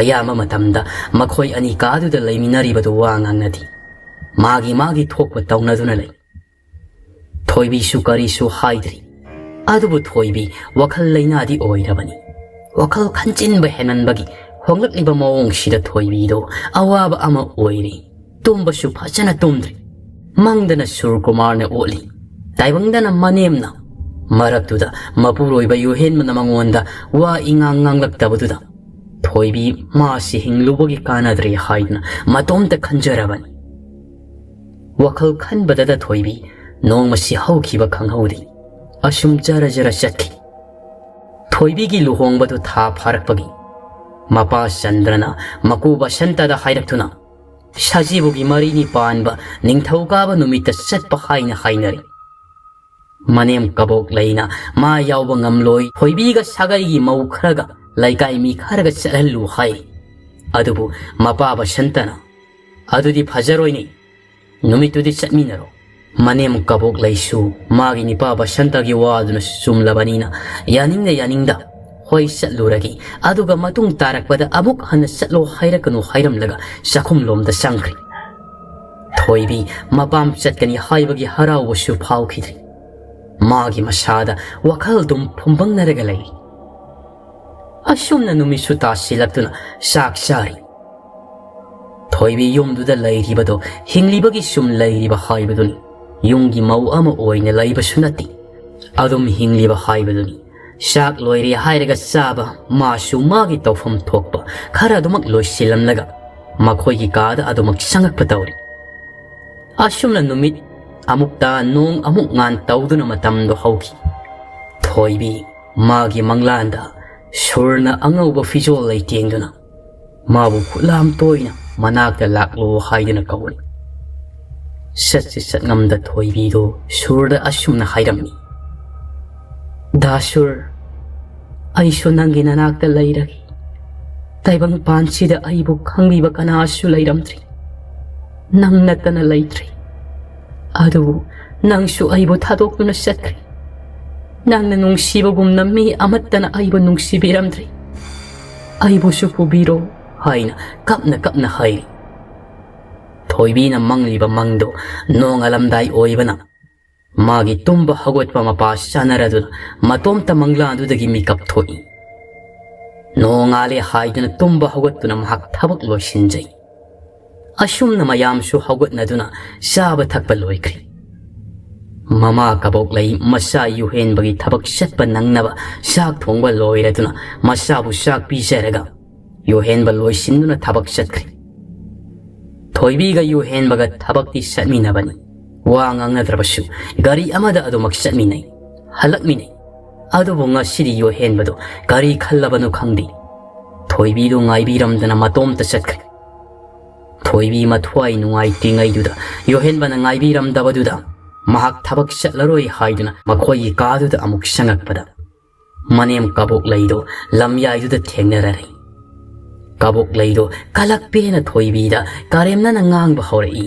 ꯑꯌꯥꯝꯕ ꯃꯇꯝꯗ ꯃꯈꯣꯏ ꯑꯅꯤ ꯀꯥꯗꯨꯗ ꯂꯩꯃꯤꯟꯅꯔꯤꯕꯗꯨ ꯋꯥ ꯉꯥꯡꯅꯗꯦ꯫ ꯃꯥꯒꯤ ꯃꯥꯒꯤ ꯊꯣꯛꯄ ꯇꯧꯅꯗꯨꯅ ꯂꯩ꯫ ꯊꯣꯏꯕꯤꯁꯨ ꯀꯔꯤꯁꯨ ꯍꯥꯏꯗ꯭ꯔꯤ꯫ ꯑꯗꯨꯕꯨ ꯊꯣꯏꯕꯤ ꯋꯥꯈꯜ ꯂꯩꯅꯥꯗꯤ ꯑꯣꯏꯔꯕꯅꯤ꯫ ꯋꯥꯈꯜ ꯈꯟꯖꯤꯟꯕ ꯍꯦꯟꯃꯟꯕꯒꯤ ꯍꯣꯡꯂꯛꯂꯤꯕ ꯃꯑꯣꯡꯁꯤꯗ ꯊꯣꯏꯕꯤꯗꯣ ꯑꯋꯥꯕ ꯑꯃ ꯑꯣꯏꯔꯦ꯫ ꯇꯨꯝꯕꯁꯨ ꯐꯖꯅ ꯇꯨꯝꯗ꯭ꯔꯦ꯫ ꯃꯪꯗꯅ ꯁꯨꯔꯀꯨꯃꯥꯔꯅ ꯑꯣꯠꯂꯤ, ꯇꯥꯏꯕꯪꯗꯅ ꯃꯅꯦꯝꯅ꯫ ꯃꯔꯛꯇꯨꯗ ꯃꯄꯨꯔꯣꯏꯕ ꯌꯨꯍꯦꯟꯕꯅ ꯃꯉꯣꯟꯗ ꯋꯥ ꯏꯉꯥꯡ ꯉꯥꯡꯂꯛꯇꯕꯗꯨꯗ ꯊꯣꯏꯕꯤ ꯃꯥꯁꯤ ꯍꯤꯡꯂꯨꯕꯒꯤ ꯀꯥꯟꯅꯗ꯭ꯔꯦ ꯍꯥꯏꯗꯨꯅ ꯃꯇꯣꯝꯇ ꯈꯟꯖꯔꯕꯅꯤ꯫ ꯋꯥꯈꯜ ꯈꯟꯕꯗꯗ ꯊꯣꯏꯕꯤ ꯅꯣꯡꯃꯁꯤ ꯍꯧꯈꯤꯕ ꯈꯪꯍꯧꯗꯦ꯫ ꯑꯁꯨꯝ ꯖꯔ ꯖꯔ ꯆꯠꯈꯤ꯫ ꯊꯣꯏꯕꯤꯒꯤ ꯂꯨꯍꯣꯡꯕꯗꯨ ꯊꯥ ꯐꯥꯔꯛꯄꯒꯤ ꯃꯄꯥ ꯆꯟꯗ꯭ꯔꯅ ꯃꯀꯨ ꯕꯁꯟꯇꯗ ꯍꯥꯏꯔꯛꯇꯨꯅ ꯁꯖꯤꯕꯨꯒꯤ ꯃꯔꯤꯅꯤ ꯄꯥꯟꯕ ꯅꯤꯡꯊꯧꯀꯥꯕ ꯅꯨꯃꯤꯠꯇ ꯆꯠꯄ ꯍꯥꯏꯅ ꯍꯥꯏꯅꯔꯤ꯫ ꯃꯅꯦꯝ ꯀꯕꯣꯛ ꯂꯩꯅ ꯃꯥ ꯌꯥꯎꯕ ꯉꯝꯂꯣꯏ, ꯊꯣꯏꯕꯤꯒ ꯁꯥꯒꯩꯒꯤ ꯃꯧ ꯈꯔꯒ ꯂꯩꯀꯥꯏ ꯃꯤ ꯈꯔꯒ ꯆꯠꯍꯜꯂꯨ ꯍꯥꯏꯔꯤ꯫ ꯑꯗꯨꯕꯨ ꯃꯄꯥ ꯕꯁꯟꯇꯅ, "ꯑꯗꯨꯗꯤ ꯐꯖꯔꯣꯏꯅꯦ, ꯅꯨꯃꯤꯠꯇꯨꯗꯤ ꯆꯠꯃꯤꯟꯅꯔꯣ"꯫ ꯃꯅꯦꯝ ꯀꯕꯣꯛ ꯂꯩꯁꯨ ꯃꯥꯒꯤ ꯅꯤꯄꯥ ꯕꯁꯟꯇꯒꯤ ꯋꯥꯗꯨꯅ ꯆꯨꯝꯂꯕꯅꯤꯅ ꯌꯥꯅꯤꯡꯗ ꯌꯥꯅꯤꯡꯗ, "ꯍꯣꯏ, ꯆꯠꯂꯨꯔꯒꯦ, ꯑꯗꯨꯒ ꯃꯇꯨꯡ ꯇꯥꯔꯛꯄꯗ ꯑꯃꯨꯛ ꯍꯟꯅ ꯆꯠꯂꯣ ꯍꯥꯏꯔꯛꯀꯅꯨ" ꯍꯥꯏꯔꯝꯂꯒ ꯆꯥꯛꯈꯨꯝꯂꯣꯝꯗ ꯆꯪꯈ꯭ꯔꯦ꯫ ꯊꯣꯏꯕꯤ ꯃꯄꯥꯝ ꯆꯠꯀꯅꯤ ꯍꯥꯏꯕꯒꯤ ꯍꯔꯥꯎꯕꯁꯨ ꯐꯥꯎꯈꯤꯗ꯭ꯔꯦ꯫ ꯃꯥꯒꯤ ꯃꯁꯥꯗ ꯋꯥꯈꯜꯗꯨꯝ ꯐꯨꯝꯕꯪꯅꯔꯒ ꯂꯩ꯫ ꯑꯁꯨꯝꯅ ꯅꯨꯃꯤꯠꯁꯨ ꯇꯥꯁꯤꯜꯂꯛꯇꯨꯅ ꯆꯥꯛ ꯆꯥꯔꯤ꯫ ꯊꯣꯏꯕꯤ ꯌꯨꯝꯗꯨꯗ ꯂꯩꯔꯤꯕꯗꯣ ꯍꯤꯡꯂꯤꯕꯒꯤ ꯁꯨꯝ ꯂꯩꯔꯤꯕ ꯍꯥꯏꯕꯗꯨꯅꯤ꯫ ꯌꯨꯝꯒꯤ ꯃꯧ ꯑꯃ ꯑꯣꯏꯅ ꯂꯩꯕꯁꯨ ꯅꯠꯇꯦ꯫ ꯑꯗꯨꯝ ꯍꯤꯡꯂꯤꯕ ꯍꯥꯏꯕꯗꯨꯅꯤ꯫ ꯆꯥꯛ ꯂꯣꯏꯔꯦ ꯍꯥꯏꯔꯒ ꯆꯥꯕ, ꯃꯥꯁꯨ ꯃꯥꯒꯤ ꯇꯧꯐꯝ ꯊꯣꯛꯄ ꯈꯔ ꯑꯗꯨꯃꯛ ꯂꯣꯏꯁꯤꯜꯂꯝꯂꯒ ꯃꯈꯣꯏꯒꯤ ꯀꯥꯗ ꯑꯗꯨꯃꯛ ꯆꯪꯉꯛꯄ ꯇꯧꯔꯤ꯫ ꯑꯁꯨꯝꯅ ꯅꯨꯃꯤꯠ ꯑꯃꯨꯛ ꯇꯥ, ꯅꯣꯡ ꯑꯃꯨꯛ ꯉꯥꯟ ꯇꯧꯗꯨꯅ ꯃꯇꯝꯗꯣ ꯍꯧꯈꯤ꯫ ꯊꯣꯏꯕꯤ ꯃꯥꯒꯤ ꯃꯪꯂꯥꯟꯗ ꯁꯨꯔꯅ ꯑꯉꯧꯕ ꯐꯤꯖꯣꯜ ꯂꯩꯇꯦꯡꯗꯨꯅ ꯃꯥꯕꯨ ꯈꯨꯠꯂꯥꯝ ꯇꯣꯏꯅ ꯃꯅꯥꯛꯇ ꯂꯥꯛꯂꯣ ꯍꯥꯏꯗꯨꯅ ꯀꯧꯔꯤ꯫ ꯆꯠꯁꯤ ꯆꯠꯉꯝꯗ ꯊꯣꯏꯕꯤꯗꯣ ꯁꯨꯔꯗ ꯑꯁꯨꯝꯅ ꯍꯥꯏꯔꯝꯃꯤ, "ꯗꯥ ꯁꯨꯔ, ꯑꯩꯁꯨ ꯅꯪꯒꯤ ꯅꯅꯥꯛꯇ ꯂꯩꯔꯒꯦ꯫ ꯇꯥꯏꯕꯪ ꯄꯥꯟꯁꯤꯗ ꯑꯩꯕꯨ ꯈꯪꯕꯤꯕ ꯀꯅꯥꯁꯨ ꯂꯩꯔꯝꯗ꯭ꯔꯤ꯫ ꯅꯪ ꯅꯠꯇꯅ ꯂꯩꯇ꯭ꯔꯤ꯫ ꯑꯗꯨꯕꯨ ꯅꯪꯁꯨ ꯑꯩꯕꯨ ꯊꯥꯗꯣꯛꯇꯨꯅ ꯆꯠꯈ꯭ꯔꯦ꯫ ꯅꯪꯅ ꯅꯨꯡꯁꯤꯕꯒꯨꯝꯅ ꯃꯤ ꯑꯃꯠꯇꯅ ꯑꯩꯕꯨ ꯅꯨꯡꯁꯤꯕꯤꯔꯝꯗ꯭ꯔꯤ꯫ ꯑꯩꯕꯨꯁꯨ ꯄꯨꯕꯤꯔꯣ" ꯍꯥꯏꯅ ꯀꯞꯅ ꯀꯞꯅ ꯍꯥꯏꯔꯤ꯫ ꯊꯣꯏꯕꯤꯅ ꯃꯪꯂꯤꯕ ꯃꯪꯗꯣ ꯅꯣꯡꯉꯥꯜꯂꯝꯗꯥꯏ ꯑꯣꯏꯕꯅ ꯃꯥꯒꯤ ꯇꯨꯝꯕ ꯍꯧꯒꯠꯄ ꯃꯄꯥ ꯆꯥꯅꯔꯗꯨꯅ ꯃꯇꯣꯝꯇ ꯃꯪꯂꯥꯟꯗꯨꯗꯒꯤ ꯃꯤꯀꯞ ꯊꯣꯛꯏ꯫ ꯅꯣꯡꯉꯥꯜꯂꯦ ꯍꯥꯏꯗꯨꯅ ꯇꯨꯝꯕ ꯍꯧꯒꯠꯇꯨꯅ ꯃꯍꯥꯛ ꯊꯕꯛ ꯂꯣꯏꯁꯤꯟꯖꯩ꯫ ꯑꯁꯨꯝꯅ ꯃꯌꯥꯝꯁꯨ ꯍꯧꯒꯠꯅꯗꯨꯅ ꯆꯥꯕ ꯊꯛꯄ ꯂꯣꯏꯈ꯭ꯔꯦ꯫ ꯃꯃꯥ ꯀꯕꯣꯛꯂꯩ ꯃꯆꯥ ꯌꯨꯍꯦꯟꯕꯒꯤ ꯊꯕꯛ ꯆꯠꯄ ꯅꯪꯅꯕ ꯆꯥꯛ ꯊꯣꯡꯕ ꯂꯣꯏꯔꯗꯨꯅ ꯃꯆꯥꯕꯨ ꯆꯥꯛ ꯄꯤꯖꯔꯒ ꯌꯨꯍꯦꯟꯕ ꯂꯣꯏꯁꯤꯟꯗꯨꯅ ꯊꯕꯛ ꯆꯠꯈ꯭ꯔꯦ꯫ ꯊꯣꯏꯕꯤꯒ ꯌꯨꯍꯦꯟꯕꯒ ꯊꯕꯛꯇꯤ ꯆꯠꯃꯤꯟꯅꯕꯅꯤ꯫ ꯋꯥ ꯉꯥꯡꯅꯗ꯭ꯔꯕꯁꯨ ꯒꯥꯔꯤ ꯑꯃꯗ ꯑꯗꯨꯃꯛ ꯆꯠꯃꯤꯟꯅꯩ, ꯍꯜꯂꯛꯃꯤꯟꯅꯩ꯫ ꯑꯗꯨꯕꯨ ꯉꯁꯤꯗꯤ ꯌꯨꯍꯦꯟꯕꯗꯨ ꯀꯔꯤ ꯈꯜꯂꯕꯅꯣ ꯈꯪꯗꯦ꯫ ꯊꯣꯏꯕꯤꯗꯨ ꯉꯥꯏꯕꯤꯔꯝꯗꯅ ꯃꯇꯣꯝꯇ ꯆꯠꯈ꯭ꯔꯦ꯫ ꯊꯣꯏꯕꯤ ꯃꯊ꯭ꯋꯥꯏ ꯅꯨꯡꯉꯥꯏꯇ꯭ꯔꯤꯉꯩꯗꯨꯗ ꯌꯣꯍꯦꯟꯕꯅ ꯉꯥꯏꯕꯤꯔꯝꯗꯕꯗꯨꯗ ꯃꯍꯥꯛ ꯊꯕꯛ ꯆꯠꯂꯔꯣꯏ ꯍꯥꯏꯗꯨꯅ ꯃꯈꯣꯏꯒꯤ ꯀꯥꯗꯨꯗ ꯑꯃꯨꯛ ꯆꯪꯉꯛꯄꯗ ꯃꯅꯦꯝ ꯀꯕꯣꯛꯂꯩꯗꯣ ꯂꯝꯌꯥꯏꯗꯨꯗ ꯊꯦꯡꯅꯔꯔꯦ꯫ ꯀꯕꯣꯛꯂꯩꯗꯣ ꯀꯂꯛꯄꯦꯅ ꯊꯣꯏꯕꯤꯗ ꯀꯔꯦꯝꯅꯅ ꯉꯥꯡꯕ ꯍꯧꯔꯛꯏ꯫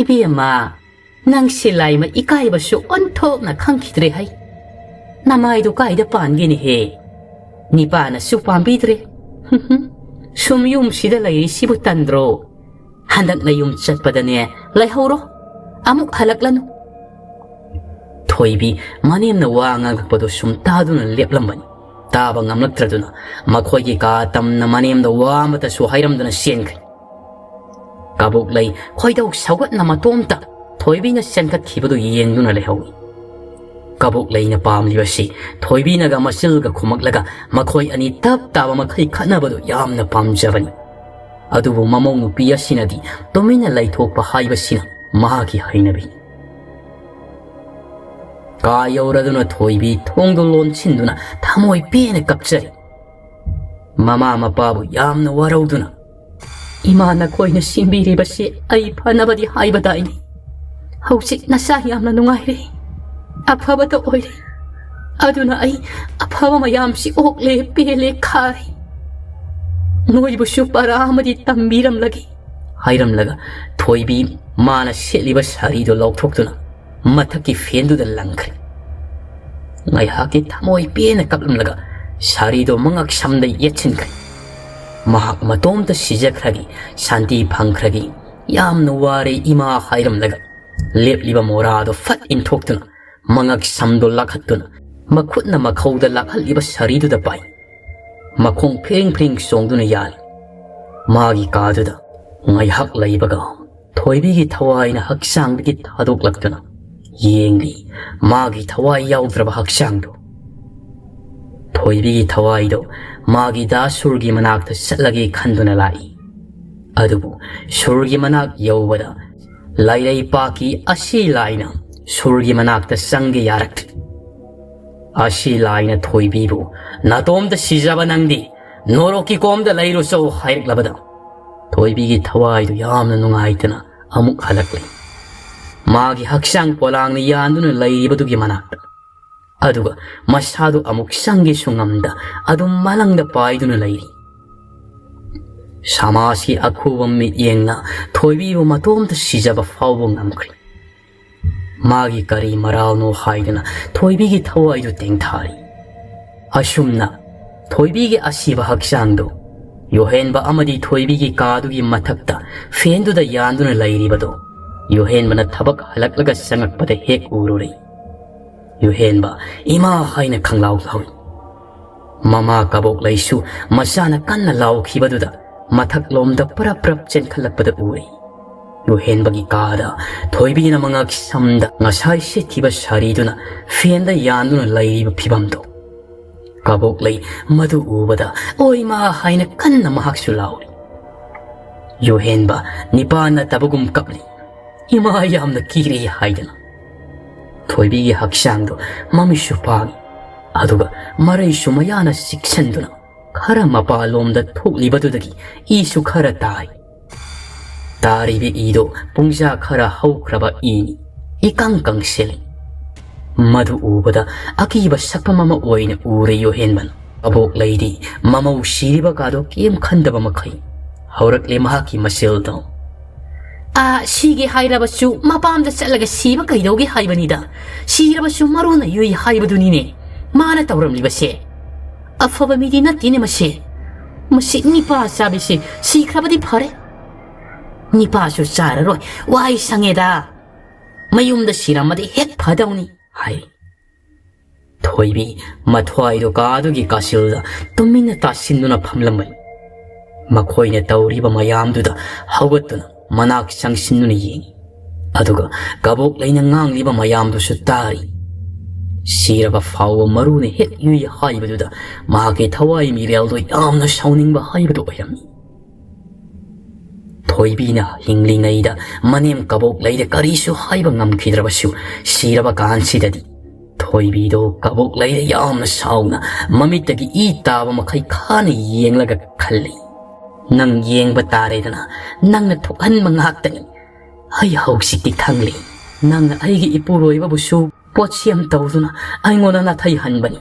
"ꯏꯕꯦꯝꯃ, ꯅꯪ ꯁꯤꯂꯥꯏꯃ ꯏꯀꯥꯏꯕꯁꯨ ꯑꯣꯟꯊꯣꯛꯅ ꯈꯪꯈꯤꯗ꯭ꯔꯦ ꯍꯩ꯫ ꯅꯃꯥꯏꯗꯨ ꯀꯥꯏꯗ ꯄꯥꯟꯒꯦꯅꯦꯍꯦ? ꯅꯤꯄꯥꯅꯁꯨ ꯄꯥꯝꯕꯤꯗ꯭ꯔꯦ꯫ ꯁꯨꯝ ꯌꯨꯝꯁꯤꯗ ꯂꯩꯔꯤꯁꯤꯕꯨ ꯇꯟꯗ꯭ꯔꯣ? ꯍꯟꯗꯛ ꯅꯌꯨꯝ ꯆꯠꯄꯗꯅꯦ ꯂꯩꯍꯧꯔꯣ, ꯑꯃꯨꯛ ꯍꯜꯂꯛꯂꯅꯨ꯫" ꯊꯣꯏꯕꯤ ꯃꯅꯦꯝꯅ ꯋꯥ ꯉꯥꯡꯂꯛꯄꯗꯨ ꯁꯨꯝ ꯇꯥꯗꯨꯅ ꯂꯦꯞꯂꯝꯕꯅꯤ꯫ ꯇꯥꯕ ꯉꯝꯂꯛꯇ꯭ꯔꯗꯨꯅ ꯃꯈꯣꯏꯒꯤ ꯀꯥ ꯇꯝꯅ ꯃꯅꯦꯝꯗ ꯋꯥ ꯑꯃꯠꯇꯁꯨ ꯍꯥꯏꯔꯝꯗꯅ ꯆꯦꯟꯈ꯭ꯔꯦ꯫ ꯀꯕꯣꯛꯂꯩ ꯈꯣꯏꯗꯧ ꯁꯧꯒꯠꯅ ꯃꯇꯣꯝꯇ ꯊꯣꯏꯕꯤꯅ ꯆꯦꯟꯈꯠꯈꯤꯕꯗꯨ ꯌꯦꯡꯗꯨꯅ ꯂꯩꯍꯧꯏ꯫ ꯀꯕꯣꯛꯂꯩꯅ ꯄꯥꯝꯂꯤꯕꯁꯤ ꯊꯣꯏꯕꯤꯅꯒ ꯃꯆꯤꯜꯒ ꯈꯨꯝꯃꯛꯂꯒ ꯃꯈꯣꯏ ꯑꯅꯤ ꯇꯞ ꯇꯥꯕ ꯃꯈꯩ ꯈꯠꯅꯕꯗꯨ ꯌꯥꯝꯅ ꯄꯥꯝꯖꯕꯅꯤ꯫ ꯑꯗꯨꯕꯨ ꯃꯃꯧ ꯅꯨꯄꯤ ꯑꯁꯤꯅꯗꯤ ꯇꯨꯃꯤꯟꯅ ꯂꯩꯊꯣꯛꯄ ꯍꯥꯏꯕꯁꯤꯅ ꯃꯍꯥꯛꯀꯤ ꯍꯩꯅꯕꯤ꯫ ꯀꯥ ꯌꯧꯔꯗꯨꯅ ꯊꯣꯏꯕꯤ ꯊꯣꯡꯗꯨ ꯂꯣꯟꯁꯤꯟꯗꯨꯅ ꯊꯃꯣꯏ ꯄꯦꯟꯅ ꯀꯞꯆꯔꯤ꯫ ꯃꯃꯥ ꯃꯄꯥꯕꯨ ꯌꯥꯝꯅ ꯋꯥꯔꯧꯗꯨꯅ, "ꯏꯃꯥ ꯅꯈꯣꯏꯅ ꯁꯤꯟꯕꯤꯔꯤꯕꯁꯤ ꯑꯩ ꯐꯅꯕꯗꯤ ꯍꯥꯏꯕꯗꯥꯏꯅꯤ꯫ ꯍꯧꯖꯤꯛ ꯅꯁꯥ ꯌꯥꯝꯅ ꯅꯨꯡꯉꯥꯏꯔꯦ, ꯑꯐꯕꯇ ꯑꯣꯏꯔꯦ꯫ ꯑꯗꯨꯅ ꯑꯩ ꯑꯐꯕ ꯃꯌꯥꯝꯁꯤ ꯑꯣꯛꯂꯦ, ꯄꯦꯜꯂꯦ, ꯈꯥꯔꯦ꯫ ꯅꯣꯏꯕꯨꯁꯨ ꯄꯔꯥ ꯑꯃꯗꯤ ꯇꯝꯕꯤꯔꯝꯂꯒꯦ꯫" ꯍꯥꯏꯔꯝꯂꯒ ꯊꯣꯏꯕꯤ ꯃꯥꯅ ꯁꯦꯠꯂꯤꯕ ꯁꯥꯔꯤꯗꯨ ꯂꯧꯊꯣꯛꯇꯨꯅ ꯃꯊꯛꯀꯤ ꯐꯦꯟꯗꯨꯗ ꯂꯪꯈ꯭ꯔꯦ꯫ ꯉꯥꯏꯍꯥꯛꯀꯤ ꯊꯃꯣꯏ ꯄꯦꯟꯅ ꯀꯞꯂꯝꯂꯒ ꯁꯥꯔꯤꯗꯣ ꯃꯉꯛ ꯁꯝꯗ ꯌꯦꯠꯁꯤꯟꯈ꯭ꯔꯦ꯫ ꯃꯍꯥꯛ ꯃꯇꯣꯝꯇ ꯁꯤꯖꯈ꯭ꯔꯒꯦ, ꯁꯥꯟꯇꯤ ꯐꯪꯈ꯭ꯔꯒꯦ, ꯌꯥꯝꯅ ꯋꯥꯔꯦ ꯏꯃꯥ ꯍꯥꯏꯔꯝꯂꯒ ꯂꯦꯞꯂꯤꯕ ꯃꯣꯔꯥꯗꯣ ꯐꯠ ꯏꯟꯊꯣꯛꯇꯨꯅ ꯃꯉꯛ ꯁꯝꯗꯣ ꯂꯥꯛꯍꯠꯇꯨꯅ ꯃꯈꯨꯠꯅ ꯃꯈꯧꯗ ꯂꯥꯛꯍꯠꯂꯤꯕ ꯁꯥꯔꯤꯗꯨꯗ ꯄꯥꯏ꯫ ꯃꯈꯣꯡ ꯐꯤꯔꯤꯡ ꯐꯤꯔꯤꯡ ꯆꯣꯡꯗꯨꯅ ꯌꯥꯜꯂꯤ꯫ ꯃꯥꯒꯤ ꯀꯥꯗꯨꯗ ꯉꯥꯏꯍꯥꯛ ꯂꯩꯕꯒ ꯊꯣꯏꯕꯤꯒꯤ ꯊꯋꯥꯏꯅ ꯍꯛꯆꯥꯡꯗꯒꯤ ꯊꯥꯗꯣꯛꯂꯛꯇꯨꯅ ꯌꯦꯡꯂꯤ꯫ ꯃꯥꯒꯤ ꯊꯋꯥꯏ ꯌꯥꯎꯗ꯭ꯔꯕ ꯍꯛꯆꯥꯡꯗꯨ꯫ ꯊꯣꯏꯕꯤꯒꯤ ꯊꯋꯥꯏꯗꯣ ꯃꯥꯒꯤ ꯗꯥ ꯁꯨꯔꯒꯤ ꯃꯅꯥꯛꯇ ꯆꯠꯂꯒꯦ ꯈꯟꯗꯨꯅ ꯂꯥꯛꯏ꯫ ꯑꯗꯨꯕꯨ ꯁꯨꯔꯒꯤ ꯃꯅꯥꯛ ꯌꯧꯕꯗ ꯂꯥꯏꯔꯩꯄꯥꯛꯀꯤ ꯑꯁꯤ ꯂꯥꯏꯅ ꯁꯨꯔꯒꯤ ꯃꯅꯥꯛꯇ ꯆꯪꯒꯦ ꯌꯥꯔꯛꯇ꯭ꯔꯦ꯫ ꯑꯁꯤ ꯂꯥꯏꯅ ꯊꯣꯏꯕꯤꯕꯨ, "ꯅꯥꯇꯣꯝꯇ ꯁꯤꯖꯕ ꯅꯪꯗꯤ "ꯅꯣꯔꯣꯛꯀꯤ ꯀꯣꯝꯗ ꯂꯩꯔꯨꯆꯣ" ꯍꯥꯏꯔꯛꯂꯕꯗ ꯊꯣꯏꯕꯤꯒꯤ ꯊꯋꯥꯏꯗꯨ ꯌꯥꯝꯅ ꯅꯨꯡꯉꯥꯏꯇꯅ ꯑꯃꯨꯛ ꯍꯜꯂꯛꯂꯦ꯫ ꯃꯥꯒꯤ ꯍꯛꯆꯥꯡ ꯄꯣꯂꯥꯡꯅ ꯌꯥꯟꯗꯨꯅ ꯂꯩꯔꯤꯕꯗꯨꯒꯤ ꯃꯅꯥꯛꯇ, ꯑꯗꯨꯒ ꯃꯁꯥꯗꯨ ꯑꯃꯨꯛ ꯆꯪꯒꯦꯁꯨ ꯉꯝꯗ ꯑꯗꯨꯝ ꯃꯂꯪꯗ ꯄꯥꯏꯗꯨꯅ ꯂꯩꯔꯤ꯫ ꯁꯃꯥꯖꯀꯤ ꯑꯈꯨꯕ ꯃꯤꯠꯌꯦꯡꯅ ꯊꯣꯏꯕꯤꯕꯨ ꯃꯇꯣꯝꯇ ꯁꯤꯖꯕ ꯐꯥꯎꯕ ꯉꯝꯈ꯭ꯔꯦ꯫ ꯃꯥꯒꯤ ꯀꯔꯤ ꯃꯔꯥꯜꯅꯣ ꯍꯥꯏꯗꯨꯅ ꯊꯣꯏꯕꯤꯒꯤ ꯊꯋꯥꯏꯗꯨ ꯇꯦꯡꯊꯥꯔꯤ꯫ ꯑꯁꯨꯝꯅ ꯊꯣꯏꯕꯤꯒꯤ ꯑꯁꯤꯕ ꯍꯛꯆꯥꯡꯗꯨ ꯌꯣꯍꯦꯟꯕ ꯑꯃꯗꯤ ꯊꯣꯏꯕꯤꯒꯤ ꯀꯥꯗꯨꯒꯤ ꯃꯊꯛꯇ ꯐꯦꯟꯗꯨꯗ ꯌꯥꯟꯗꯨꯅ ꯂꯩꯔꯤꯕꯗꯨ ꯌꯣꯍꯦꯟꯕꯅ ꯊꯕꯛ ꯍꯜꯂꯛꯂꯒ ꯆꯪꯉꯛꯄꯗ ꯍꯦꯛ ꯎꯔꯨꯔꯦ꯫ ꯌꯣꯍꯦꯟꯕ "ꯏꯃꯥ" ꯍꯥꯏꯅ ꯈꯪꯂꯥꯎ ꯂꯥꯎꯏ꯫ ꯃꯃꯥ ꯀꯕꯣꯛꯂꯩꯁꯨ ꯃꯆꯥꯅ ꯀꯟꯅ ꯂꯥꯎꯈꯤꯕꯗꯨꯗ ꯃꯊꯛꯂꯣꯝꯗ ꯄꯔꯞ ꯄꯔꯞ ꯆꯦꯟꯈꯠꯂꯛꯄꯗ ꯎꯔꯦ꯫ ꯌꯣꯍꯦꯟꯕꯒꯤ ꯀꯥꯗ ꯊꯣꯏꯕꯤꯅ ꯃꯉꯛ ꯁꯝꯗ ꯉꯁꯥꯏ ꯁꯦꯠꯈꯤꯕ ꯁꯥꯔꯤꯗꯨꯅ ꯐꯦꯟꯗ ꯌꯥꯟꯗꯨꯅ ꯂꯩꯔꯤꯕ ꯐꯤꯕꯝꯗꯨ꯫ ꯀꯕꯣꯛꯂꯩ ꯃꯗꯨ ꯎꯕꯗ "ꯑꯣꯏ ꯃꯥ" ꯍꯥꯏꯅ ꯀꯟꯅ ꯃꯍꯥꯛꯁꯨ ꯂꯥꯎꯔꯤ꯫ ꯌꯣꯍꯦꯟꯕ ꯅꯤꯄꯥ ꯅꯠꯇꯕꯒꯨꯝ ꯀꯞꯂꯤ꯫ "ꯏꯃꯥ ꯌꯥꯝꯅ ꯀꯤꯔꯦ" ꯍꯥꯏꯗꯅ꯫ ꯊꯣꯏꯕꯤꯒꯤ ꯍꯛꯆꯥꯡꯗꯨ ꯃꯃꯤꯠꯁꯨ ꯄꯥꯡꯏ, ꯑꯗꯨꯒ ꯃꯔꯩꯁꯨ ꯃꯌꯥꯅ ꯆꯤꯛꯁꯟꯗꯨꯅ ꯈꯔ ꯃꯄꯥꯟꯂꯣꯝꯗ ꯊꯣꯛꯂꯤꯕꯗꯨꯗꯒꯤ ꯏꯁꯨ ꯈꯔ ꯇꯥꯏ꯫ ꯇꯥꯔꯤꯕ ꯏꯗꯣ ꯄꯨꯡꯖꯥ ꯈꯔ ꯍꯧꯈ꯭ꯔꯕ ꯏꯅꯤ, ꯏꯀꯪ ꯀꯪꯁꯤꯜꯂꯤ꯫ ꯃꯗꯨ ꯎꯕꯗ ꯑꯀꯤꯕ ꯁꯛꯐꯝ ꯑꯃ ꯑꯣꯏꯅ ꯎꯔꯦ ꯌꯣꯍꯦꯟꯕꯅ꯫ ꯀꯕꯣꯛꯂꯩꯗꯤ ꯃꯃꯧ ꯁꯤꯔꯤꯕ ꯀꯥꯗꯣ ꯀꯦꯝ ꯈꯟꯗꯕ ꯃꯈꯩ ꯍꯧꯔꯛꯂꯦ ꯃꯍꯥꯛꯀꯤ ꯃꯆꯤꯜꯗꯣ꯫ "ꯑꯥ, ꯁꯤꯒꯦ ꯍꯥꯏꯔꯕꯁꯨ ꯃꯄꯥꯝꯗ ꯆꯠꯂꯒ ꯁꯤꯕ ꯀꯩꯗꯧꯒꯦ ꯍꯥꯏꯕꯅꯤꯗ? ꯁꯤꯔꯕꯁꯨ ꯃꯔꯨꯅ ꯌꯨꯏ ꯍꯥꯏꯕꯗꯨꯅꯤꯅꯦ ꯃꯥꯅ ꯇꯧꯔꯝꯂꯤꯕꯁꯦ꯫ ꯑꯐꯕ ꯃꯤꯗꯤ ꯅꯠꯇꯦꯅꯦ ꯃꯁꯦ꯫ ꯃꯁꯤ ꯅꯤꯄꯥ ꯆꯥꯕꯤꯁꯦ ꯁꯤꯈ꯭ꯔꯕꯗꯤ ꯐꯔꯦ꯫ ꯅꯤꯄꯥꯁꯨ ꯆꯥꯔꯔꯣꯏ, ꯋꯥꯏ ꯁꯪꯉꯦꯗ꯫ ꯃꯌꯨꯝꯗ ꯁꯤꯔꯝꯃꯗꯤ ꯍꯦꯛ ꯐꯗꯧꯅꯤ" ꯍꯥꯏ꯫ ꯊꯣꯏꯕꯤ ꯃꯊ꯭ꯋꯥꯏꯗꯣ ꯀꯥꯗꯨꯒꯤ ꯀꯥꯆꯤꯜꯗ ꯇꯨꯃꯤꯟꯅ ꯇꯥꯁꯤꯟꯗꯨꯅ ꯐꯝꯂꯝꯕꯅꯤ꯫ ꯃꯈꯣꯏꯅ ꯇꯧꯔꯤꯕ ꯃꯌꯥꯝꯗꯨꯗ ꯍꯧꯒꯠꯇꯨꯅ ꯃꯅꯥꯛ ꯆꯪꯁꯤꯟꯗꯨꯅ ꯌꯦꯡꯏ꯫ ꯑꯗꯨꯒ ꯀꯕꯣꯛꯂꯩꯅ ꯉꯥꯡꯂꯤꯕ ꯃꯌꯥꯝꯗꯨꯁꯨ ꯇꯥꯔꯤ꯫ ꯁꯤꯔꯕ ꯐꯥꯎꯕ ꯃꯔꯨꯅ ꯍꯦꯛ ꯌꯨꯏ ꯍꯥꯏꯕꯗꯨꯗ ꯃꯍꯥꯛꯀꯤ ꯊꯋꯥꯏ ꯃꯤꯔꯦꯜꯗꯣ ꯌꯥꯝꯅ ꯁꯥꯎꯅꯤꯡꯕ ꯍꯥꯏꯕꯗꯨ ꯑꯣꯏꯔꯝꯃꯤ꯫ ꯊꯣꯏꯕꯤꯅ ꯍꯤꯡꯂꯤꯉꯩꯗ ꯃꯅꯦꯝ ꯀꯕꯣꯛꯂꯩꯗ ꯀꯔꯤꯁꯨ ꯍꯥꯏꯕ ꯉꯝꯈꯤꯗ꯭ꯔꯕꯁꯨ, ꯁꯤꯔꯕ ꯀꯥꯟꯁꯤꯗꯗꯤ ꯊꯣꯏꯕꯤꯗꯣ ꯀꯕꯣꯛ ꯂꯩꯅ ꯌꯥꯝꯅ ꯁꯥꯎꯅ ꯃꯃꯤꯠꯇꯒꯤ ꯏ ꯇꯥꯕ ꯃꯈꯩ ꯈꯥꯅ ꯌꯦꯡꯂꯒ ꯈꯜꯂꯤ, "ꯅꯪ ꯌꯦꯡꯕ ꯇꯥꯔꯦꯗꯅ, ꯅꯪꯅ ꯊꯣꯛꯍꯟꯕ ꯉꯥꯛꯇꯅꯤ꯫ ꯑꯩ ꯍꯧꯖꯤꯛꯇꯤ ꯈꯪꯂꯤ, ꯅꯪꯅ ꯑꯩꯒꯤ ꯏꯄꯨꯔꯣꯏꯕꯕꯨꯁꯨ ꯄꯣꯠꯁꯦꯝ ꯇꯧꯗꯨꯅ ꯑꯩꯉꯣꯟꯗ ꯅꯥꯊꯩꯍꯟꯕꯅꯤ꯫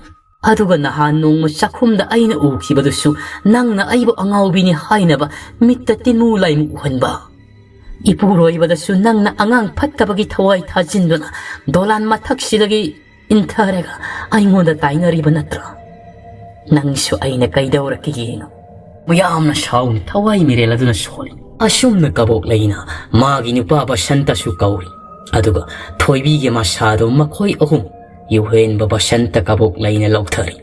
ꯑꯗꯨꯒ ꯅꯍꯥꯟ ꯅꯣꯡꯃ ꯆꯥꯛꯈꯨꯝꯗ ꯑꯩꯅ ꯎꯈꯤꯕꯗꯨꯁꯨ ꯅꯪꯅ ꯑꯩꯕꯨ ꯑꯉꯥꯎꯕꯤꯅꯤ ꯍꯥꯏꯅꯕ ꯃꯤꯠꯇ ꯇꯤꯟꯃꯨ ꯂꯥꯏꯃꯨ ꯎꯍꯟꯕ꯫ ꯏꯄꯨꯔꯣꯏꯕꯗꯁꯨ ꯅꯪꯅ ꯑꯉꯥꯡ ꯐꯠꯇꯕꯒꯤ ꯊꯋꯥꯏ ꯊꯥꯖꯤꯟꯗꯨꯅ ꯗꯣꯂꯥꯟ ꯃꯊꯛꯁꯤꯗꯒꯤ ꯏꯟꯊꯔꯒ ꯑꯩꯉꯣꯟꯗ ꯇꯥꯏꯅꯔꯤꯕ ꯅꯠꯇ꯭ꯔꯥ? ꯅꯪꯁꯨ ꯑꯩꯅ ꯀꯩꯗꯧꯔꯛꯈꯤꯒꯦꯅꯣ?" ꯌꯥꯝꯅ ꯁꯥꯎꯅ ꯊꯋꯥꯏ ꯃꯤꯔꯦꯜ ꯑꯗꯨꯅ ꯁꯣꯜꯂꯤ꯫ ꯑꯁꯨꯝꯅ ꯀꯕꯣꯛ ꯂꯩꯅ ꯃꯥꯒꯤ ꯅꯨꯄꯥ ꯕꯁꯟꯇꯁꯨ ꯀꯧꯔꯤ, ꯑꯗꯨꯒ ꯊꯣꯏꯕꯤꯒꯤ ꯃꯁꯥꯗꯨ ꯃꯈꯣꯏ ꯑꯍꯨꯝ ꯌꯨꯍꯦꯟꯕ ꯕꯁꯟꯇ ꯀꯕꯣꯛ ꯂꯩꯅ ꯂꯧꯊꯔꯤ꯫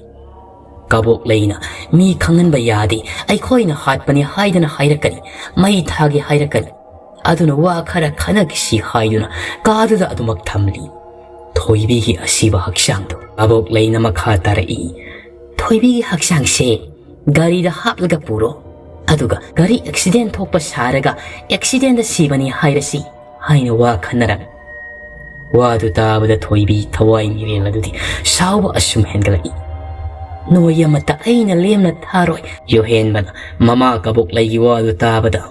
ꯀꯕꯣꯛ ꯂꯩꯅ ꯃꯤ ꯈꯪꯍꯟꯕ ꯌꯥꯗꯦ, ꯑꯩꯈꯣꯏꯅ ꯍꯥꯠꯄꯅꯤ ꯍꯥꯏꯗꯅ ꯍꯥꯏꯔꯛꯀꯅꯤ, ꯃꯩ ꯊꯥꯒꯦ ꯍꯥꯏꯔꯛꯀꯅꯤ꯫ ꯑꯗꯨꯅ ꯋꯥ ꯈꯔ ꯈꯟꯅꯈꯤꯁꯤ ꯍꯥꯏꯗꯨꯅ ꯀꯥꯗꯨꯗ ꯑꯗꯨꯃꯛ ꯊꯝꯂꯤ꯫ ꯊꯣꯏꯕꯤꯒꯤ ꯑꯁꯤꯕ ꯍꯛꯆꯥꯡꯗꯣ꯫ ꯀꯕꯣꯛ ꯂꯩꯅ ꯃꯈꯥ ꯇꯥꯔꯛꯏ, "ꯊꯣꯏꯕꯤꯒꯤ ꯍꯛꯆꯥꯡꯁꯦ ꯒꯥꯔꯤꯗ ꯍꯥꯞꯂꯒ ꯄꯨꯔꯣ, ꯑꯗꯨꯒ ꯒꯥꯔꯤ ꯑꯦꯛꯁꯤꯗꯦꯟ ꯊꯣꯛꯄ ꯁꯥꯔꯒ ꯑꯦꯛꯁꯤꯗꯦꯟꯗ ꯁꯤꯕꯅꯤ ꯍꯥꯏꯔꯁꯤ" ꯍꯥꯏꯅ ꯋꯥ ꯈꯟꯅꯔꯝꯃꯤ꯫ ꯋꯥꯗꯨ ꯇꯥꯕꯗ ꯊꯣꯏꯕꯤ ꯊꯋꯥꯏ ꯃꯤꯔꯦꯜ ꯑꯗꯨꯗꯤ ꯁꯥꯎꯕ ꯑꯁꯨꯝ ꯍꯦꯟꯒꯠꯂꯛꯏ꯫ "ꯅꯣꯏ ꯑꯃꯠꯇ ꯑꯩꯅ ꯂꯦꯝꯅ ꯊꯥꯔꯣꯏ꯫" ꯌꯣꯍꯦꯟꯕꯅ ꯃꯃꯥ ꯀꯕꯣꯛ ꯂꯩꯒꯤ ꯋꯥꯗꯨ ꯇꯥꯕꯗ,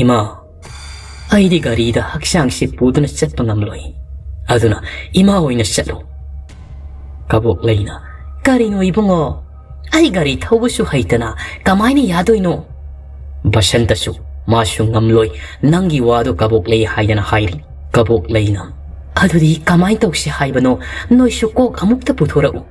"ꯏꯃꯥ, ꯑꯩꯗꯤ ꯒꯥꯔꯤꯗ ꯍꯛꯆꯥꯡꯁꯤ ꯄꯨꯗꯨꯅ ꯆꯠꯄ ꯉꯝꯂꯣꯏ, ꯑꯗꯨꯅ ꯏꯃꯥ ꯑꯣꯏꯅ ꯆꯠꯂꯨ꯫" ꯀꯕꯣꯛ ꯂꯩꯅ, "ꯀꯔꯤꯅꯣ ꯏꯕꯨꯡꯉꯣ, ꯑꯩ ꯒꯥꯔꯤ ꯊꯧꯕꯁꯨ ꯍꯩꯇꯅ ꯀꯃꯥꯏꯅ ꯌꯥꯗꯣꯏꯅꯣ?" ꯕꯁꯟꯇꯁꯨ, "ꯃꯥꯁꯨ ꯉꯝꯂꯣꯏ, ꯅꯪꯒꯤ ꯋꯥꯗꯣ ꯀꯕꯣꯛ ꯂꯩ ꯍꯥꯏꯗꯅ ꯍꯥꯏꯔꯤ꯫" ꯀꯕꯣꯛ ꯂꯩꯅ, "ꯑꯗꯨꯗꯤ ꯀꯃꯥꯏꯅ ꯇꯧꯁꯤ ꯍꯥꯏꯕꯅꯣ? ꯅꯣꯏꯁꯨ ꯀꯣꯛ ꯑꯃꯨꯛꯇ ꯄꯨꯊꯣꯔꯛꯎ꯫"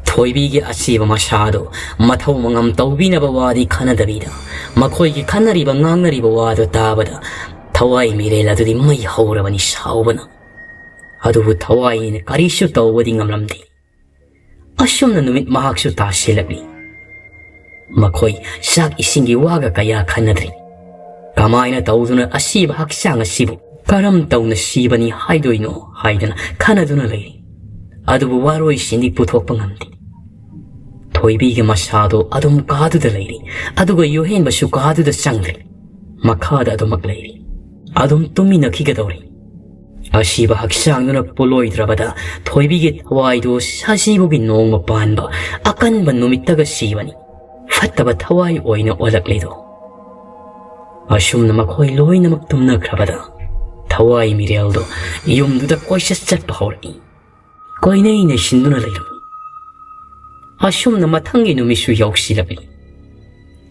ꯊꯣꯏꯕꯤꯒꯤ ꯑꯁꯤꯕ ꯃꯁꯥꯗꯣ ꯃꯊꯧ ꯃꯉꯝ ꯇꯧꯕꯤꯅꯕ ꯋꯥꯗꯤ ꯈꯟꯅꯗꯕꯤꯗ, ꯃꯈꯣꯏꯒꯤ ꯈꯟꯅꯔꯤꯕ ꯉꯥꯡꯅꯔꯤꯕ ꯋꯥꯗꯣ ꯇꯥꯕꯗ ꯊꯋꯥꯏ ꯃꯤꯔꯦꯜ ꯑꯗꯨꯗꯤ ꯃꯩ ꯍꯧꯔꯕꯅꯤ ꯁꯥꯎꯕꯅ꯫ ꯑꯗꯨꯕꯨ ꯊꯋꯥꯏꯅ ꯀꯔꯤꯁꯨ ꯇꯧꯕꯗꯤ ꯉꯝꯂꯝꯗꯦ꯫ ꯑꯁꯨꯝꯅ ꯅꯨꯃꯤꯠ ꯃꯍꯥꯛꯁꯨ ꯇꯥꯁꯤꯜꯂꯛꯂꯤ꯫ ꯃꯈꯣꯏ ꯆꯥꯛ ꯏꯁꯤꯡꯒꯤ ꯋꯥꯒ ꯀꯌꯥ ꯈꯟꯅꯗ꯭ꯔꯤ꯫ ꯀꯃꯥꯏꯅ ꯇꯧꯗꯨꯅ ꯑꯁꯤꯕ ꯍꯛꯆꯥꯡ ꯑꯁꯤꯕꯨ ꯀꯔꯝ ꯇꯧꯅ ꯁꯤꯕꯅꯤ ꯍꯥꯏꯗꯣꯏꯅꯣ ꯍꯥꯏꯗꯅ ꯈꯟꯅꯗꯨꯅ ꯂꯩꯔꯤ꯫ ꯑꯗꯨꯕꯨ ꯋꯥꯔꯣꯏꯁꯤꯟꯗꯤ ꯄꯨꯊꯣꯛꯄ ꯉꯝꯗꯦ꯫ ꯊꯣꯏꯕꯤꯒꯤ ꯃꯁꯥꯗꯣ ꯑꯗꯨꯝ ꯀꯥꯗꯨꯗ ꯂꯩꯔꯤ, ꯑꯗꯨꯒ ꯌꯣꯍꯦꯟꯕꯁꯨ ꯀꯥꯗꯨꯗ ꯆꯪꯗ꯭ꯔꯤ꯫ ꯃꯈꯥꯗ ꯑꯗꯨꯃꯛ ꯂꯩꯔꯤ꯫ ꯑꯗꯨꯝ ꯇꯨꯃꯤꯟꯅꯈꯤꯒꯗꯧꯔꯤ꯫ ꯑꯁꯤꯕ ꯍꯛꯆꯥꯡꯗꯨꯅ ꯄꯣꯂꯣꯏꯗ꯭ꯔꯕꯗ ꯊꯣꯏꯕꯤꯒꯤ ꯊꯋꯥꯏꯗꯨ ꯁꯖꯤꯕꯨꯒꯤ ꯅꯣꯡꯃ ꯄꯥꯟꯕ ꯑꯀꯟꯕ ꯅꯨꯃꯤꯠꯇꯒ ꯁꯤꯕꯅꯤ꯫ ꯐꯠꯇꯕ ꯊꯋꯥꯏ ꯑꯣꯏꯅ ꯑꯣꯜꯂꯛꯂꯤꯗꯣ꯫ ꯑꯁꯨꯝꯅ ꯃꯈꯣꯏ ꯂꯣꯏꯅꯃꯛ ꯇꯨꯝꯅꯈ꯭ꯔꯕꯗ ꯊꯋꯥꯏ ꯃꯤꯔꯦꯜꯗꯣ ꯌꯨꯝꯗꯨꯗ ꯀꯣꯏꯆꯠ ꯆꯠꯄ ꯍꯧꯔꯛꯏ꯫ ꯀꯣꯏꯅꯩ ꯅꯩꯁꯤꯟꯗꯨꯅ ꯂꯩꯔꯝꯃꯤ꯫ ꯑꯁꯨꯝꯅ ꯃꯊꯪꯒꯤ ꯅꯨꯃꯤꯠꯁꯨ ꯌꯧꯁꯤꯜꯂꯛꯂꯤ꯫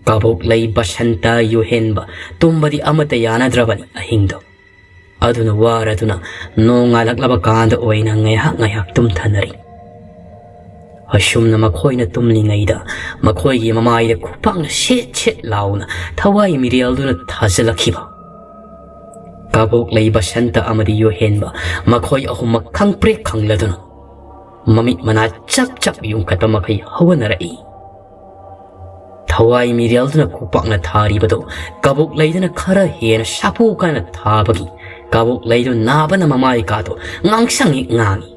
ꯀꯕꯣꯛꯂꯩ, ꯕꯁꯟꯇ, ꯌꯨꯍꯦꯟꯕ ꯇꯨꯝꯕꯗꯤ ꯑꯃꯠꯇ ꯌꯥꯅꯗ꯭ꯔꯕꯅꯤ ꯑꯍꯤꯡꯗꯣ꯫ ꯑꯗꯨꯅ ꯋꯥꯔꯗꯨꯅ ꯅꯣꯡꯉꯥꯜꯂꯛꯂꯕ ꯀꯥꯟꯗ ꯑꯣꯏꯅ ꯉꯥꯏꯍꯥꯛ ꯉꯥꯏꯍꯥꯛ ꯇꯨꯝꯊꯅꯔꯤ꯫ ꯑꯁꯨꯝꯅ ꯃꯈꯣꯏꯅ ꯇꯨꯝꯂꯤꯉꯩꯗ ꯃꯈꯣꯏꯒꯤ ꯃꯃꯥꯏꯗ ꯈꯨꯄꯥꯛꯅ ꯁꯦꯠ ꯁꯦꯠ ꯂꯥꯎꯅ ꯊꯋꯥꯏ ꯃꯤꯔꯦꯜꯗꯨꯅ ꯊꯥꯖꯤꯜꯂꯛꯈꯤꯕ꯫ ꯀꯕꯣꯛꯂꯩ, ꯕꯁꯟꯇ ꯑꯃꯗꯤ ꯌꯨꯍꯦꯟꯕ ꯃꯈꯣꯏ ꯑꯍꯨꯝꯃꯛ ꯈꯪꯄ꯭ꯔꯦꯛ ꯈꯪꯂꯗꯨꯅ ꯃꯃꯤꯠ ꯃꯅꯥ ꯆꯞ ꯆꯞ ꯌꯨꯡꯈꯠꯄ ꯃꯈꯩ ꯍꯧꯒꯠꯅꯔꯛꯏ꯫ ꯊꯋꯥꯏ ꯃꯤꯔꯦꯜꯗꯨꯅ ꯈꯨꯄꯥꯛꯅ ꯊꯥꯔꯤꯕꯗꯨ ꯀꯕꯣꯛꯂꯩꯗꯨꯅ ꯈꯔ ꯍꯦꯟꯅ ꯁꯥꯐꯨ ꯀꯟꯅ ꯊꯥꯕꯒꯤ ꯀꯕꯣꯛꯂꯩꯗꯨ ꯅꯥꯕꯅ ꯃꯃꯥꯏ ꯀꯥꯗꯨ ꯉꯥꯡꯁꯪ ꯍꯦꯛ ꯉꯥꯡꯏ꯫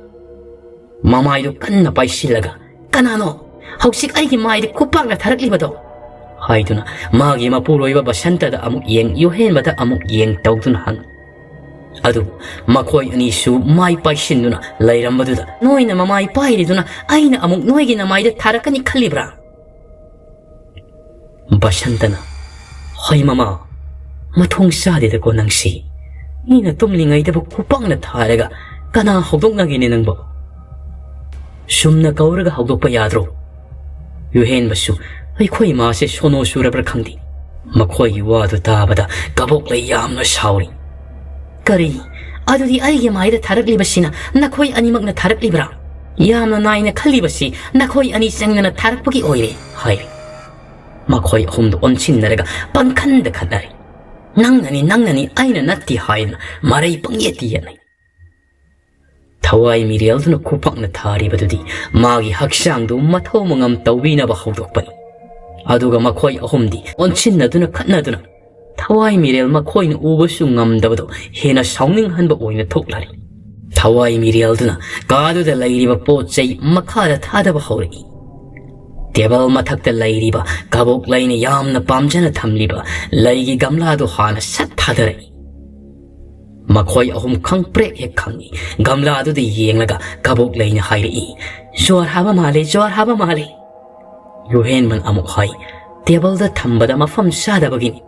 ꯃꯃꯥꯏꯗꯨ ꯀꯟꯅ ꯄꯥꯏꯁꯤꯜꯂꯒ, "ꯀꯅꯥꯅꯣ ꯍꯧꯖꯤꯛ ꯑꯩꯒꯤ ꯃꯥꯏꯗ ꯈꯨꯄꯥꯛꯅ ꯊꯥꯔꯛꯂꯤꯕꯗꯣ?" ꯍꯥꯏꯗꯨꯅ ꯃꯥꯒꯤ ꯃꯄꯨꯔꯣꯏꯕ ꯕꯁꯟꯇꯗ ꯑꯃꯨꯛ ꯌꯦꯡ, ꯌꯨꯍꯦꯟꯕꯗ ꯑꯃꯨꯛ ꯌꯦꯡ ꯇꯧꯗꯨꯅ ꯍꯪꯏ꯫ ꯑꯗꯨꯕꯨ ꯃꯈꯣꯏ ꯑꯅꯤꯁꯨ ꯃꯥꯏ ꯄꯥꯏꯁꯤꯟꯗꯨꯅ ꯂꯩꯔꯝꯕꯗꯨꯗ, "ꯅꯣꯏꯅ ꯃꯃꯥꯏ ꯄꯥꯏꯔꯤꯗꯨꯅ ꯑꯩꯅ ꯑꯃꯨꯛ ꯅꯣꯏꯒꯤ ꯅꯃꯥꯏꯗ ꯊꯥꯔꯛꯀꯅꯤ ꯈꯜꯂꯤꯕ꯭ꯔꯥ?" ꯕꯁꯟꯇꯅ, "ꯍꯣꯏ ꯃꯃꯥ, ꯃꯊꯣꯡ ꯆꯥꯗꯦꯗꯀꯣ ꯅꯪꯁꯤ꯫ ꯃꯤꯅ ꯇꯨꯝꯂꯤꯉꯩꯗꯕꯨ ꯈꯨꯄꯥꯛꯅ ꯊꯥꯔꯒ ꯀꯅꯥ ꯍꯧꯗꯣꯛꯅꯒꯦꯅꯦ ꯅꯪꯕꯣ? ꯁꯨꯝꯅ ꯀꯧꯔꯒ ꯍꯧꯗꯣꯛꯄ ꯌꯥꯗ꯭ꯔꯣ?" ꯌꯨꯍꯦꯟꯕꯁꯨ, "ꯑꯩꯈꯣꯏ ꯏꯃꯥꯁꯦ ꯁꯣꯅꯣ ꯆꯨꯔꯕ꯭ꯔꯥ ꯈꯪꯗꯦ꯫" ꯃꯈꯣꯏꯒꯤ ꯋꯥꯗꯨ ꯇꯥꯕꯗ ꯀꯕꯣꯛꯂꯩ ꯌꯥꯝꯅ ꯁꯥꯎꯔꯤ꯫ "ꯀꯔꯤ? ꯑꯗꯨꯗꯤ ꯑꯩꯒꯤ ꯃꯥꯏꯗ ꯊꯥꯔꯛꯂꯤꯕꯁꯤꯅ ꯅꯈꯣꯏ ꯑꯅꯤꯃꯛꯅ ꯊꯥꯔꯛꯂꯤꯕ꯭ꯔꯥ? ꯌꯥꯝꯅ ꯅꯥꯏꯅ ꯈꯜꯂꯤꯕꯁꯤ ꯅꯈꯣꯏ ꯑꯅꯤ ꯆꯪꯗꯅ ꯊꯥꯔꯛꯄꯒꯤ ꯑꯣꯏꯔꯦ," ꯍꯥꯏꯔꯤ꯫ ꯃꯈꯣꯏ ꯑꯍꯨꯝꯗꯨ ꯑꯣꯟꯁꯤꯟꯅꯔꯒ ꯄꯪꯈꯟꯗ ꯈꯠꯅꯔꯤ꯫ "ꯅꯪꯅꯅꯤ, ꯅꯪꯅꯅꯤ, ꯑꯩꯅ ꯅꯠꯇꯦ" ꯍꯥꯏꯗꯨꯅ ꯃꯔꯩ ꯄꯪꯌꯦꯠꯇ ꯌꯦꯠꯅꯩ꯫ ꯊꯋꯥꯏ ꯃꯤꯔꯦꯜꯗꯨꯅ ꯈꯨꯄꯥꯛꯅ ꯊꯥꯔꯤꯕꯗꯨꯗꯤ ꯃꯥꯒꯤ ꯍꯛꯆꯥꯡꯗꯨ ꯃꯊꯧ ꯃꯉꯝ ꯇꯧꯕꯤꯅꯕ ꯍꯧꯗꯣꯛꯄꯅꯤ꯫ ꯑꯗꯨꯒ ꯃꯈꯣꯏ ꯑꯍꯨꯝꯗꯤ ꯑꯣꯟꯁꯤꯟꯅꯗꯨꯅ ꯈꯠꯅꯗꯨꯅ ꯊꯋꯥꯏ ꯃꯤꯔꯦꯜ ꯃꯈꯣꯏꯅ ꯎꯕꯁꯨ ꯉꯝꯗꯕꯗꯣ ꯍꯦꯟꯅ ꯁꯥꯎꯅꯤꯡꯍꯟꯕ ꯑꯣꯏꯅ ꯊꯣꯛꯂꯔꯤ꯫ ꯊꯋꯥꯏ ꯃꯤꯔꯦꯜꯗꯨꯅ ꯀꯥꯗꯨꯗ ꯂꯩꯔꯤꯕ ꯄꯣꯠ ꯆꯩ ꯃꯈꯥꯗ ꯊꯥꯗꯕ ꯍꯧꯔꯛꯏ꯫ ꯇꯦꯕꯜ ꯃꯊꯛꯇ ꯂꯩꯔꯤꯕ ꯀꯕꯣꯛꯂꯩꯅ ꯌꯥꯝꯅ ꯄꯥꯝꯖꯅ ꯊꯝꯂꯤꯕ ꯂꯩꯒꯤ ꯒꯝꯂꯥꯗꯨ ꯍꯥꯟꯅ ꯁꯠ ꯊꯥꯗꯔꯛꯏ꯫ ꯃꯈꯣꯏ ꯑꯍꯨꯝ ꯈꯪꯄ꯭ꯔꯦꯛ ꯍꯦꯛ ꯈꯪꯏ꯫ ꯒꯝꯂꯥꯗꯨꯗ ꯌꯦꯡꯂꯒ ꯀꯕꯣꯛꯂꯩꯅ ꯍꯥꯏꯔꯛꯏ, "ꯖ꯭ꯋꯥꯔ ꯍꯥꯕ ꯃꯥꯜꯂꯦ, ꯖ꯭ꯋꯥꯔ ꯍꯥꯕ ꯃꯥꯜꯂꯦ"꯫ ꯌꯨꯍꯦꯟꯕꯅ ꯑꯃꯨꯛ ꯍꯥꯏ, "ꯇꯦꯕꯜꯗ ꯊꯝꯕꯗ ꯃꯐꯝ ꯆꯥꯗꯕꯒꯤꯅꯤ"꯫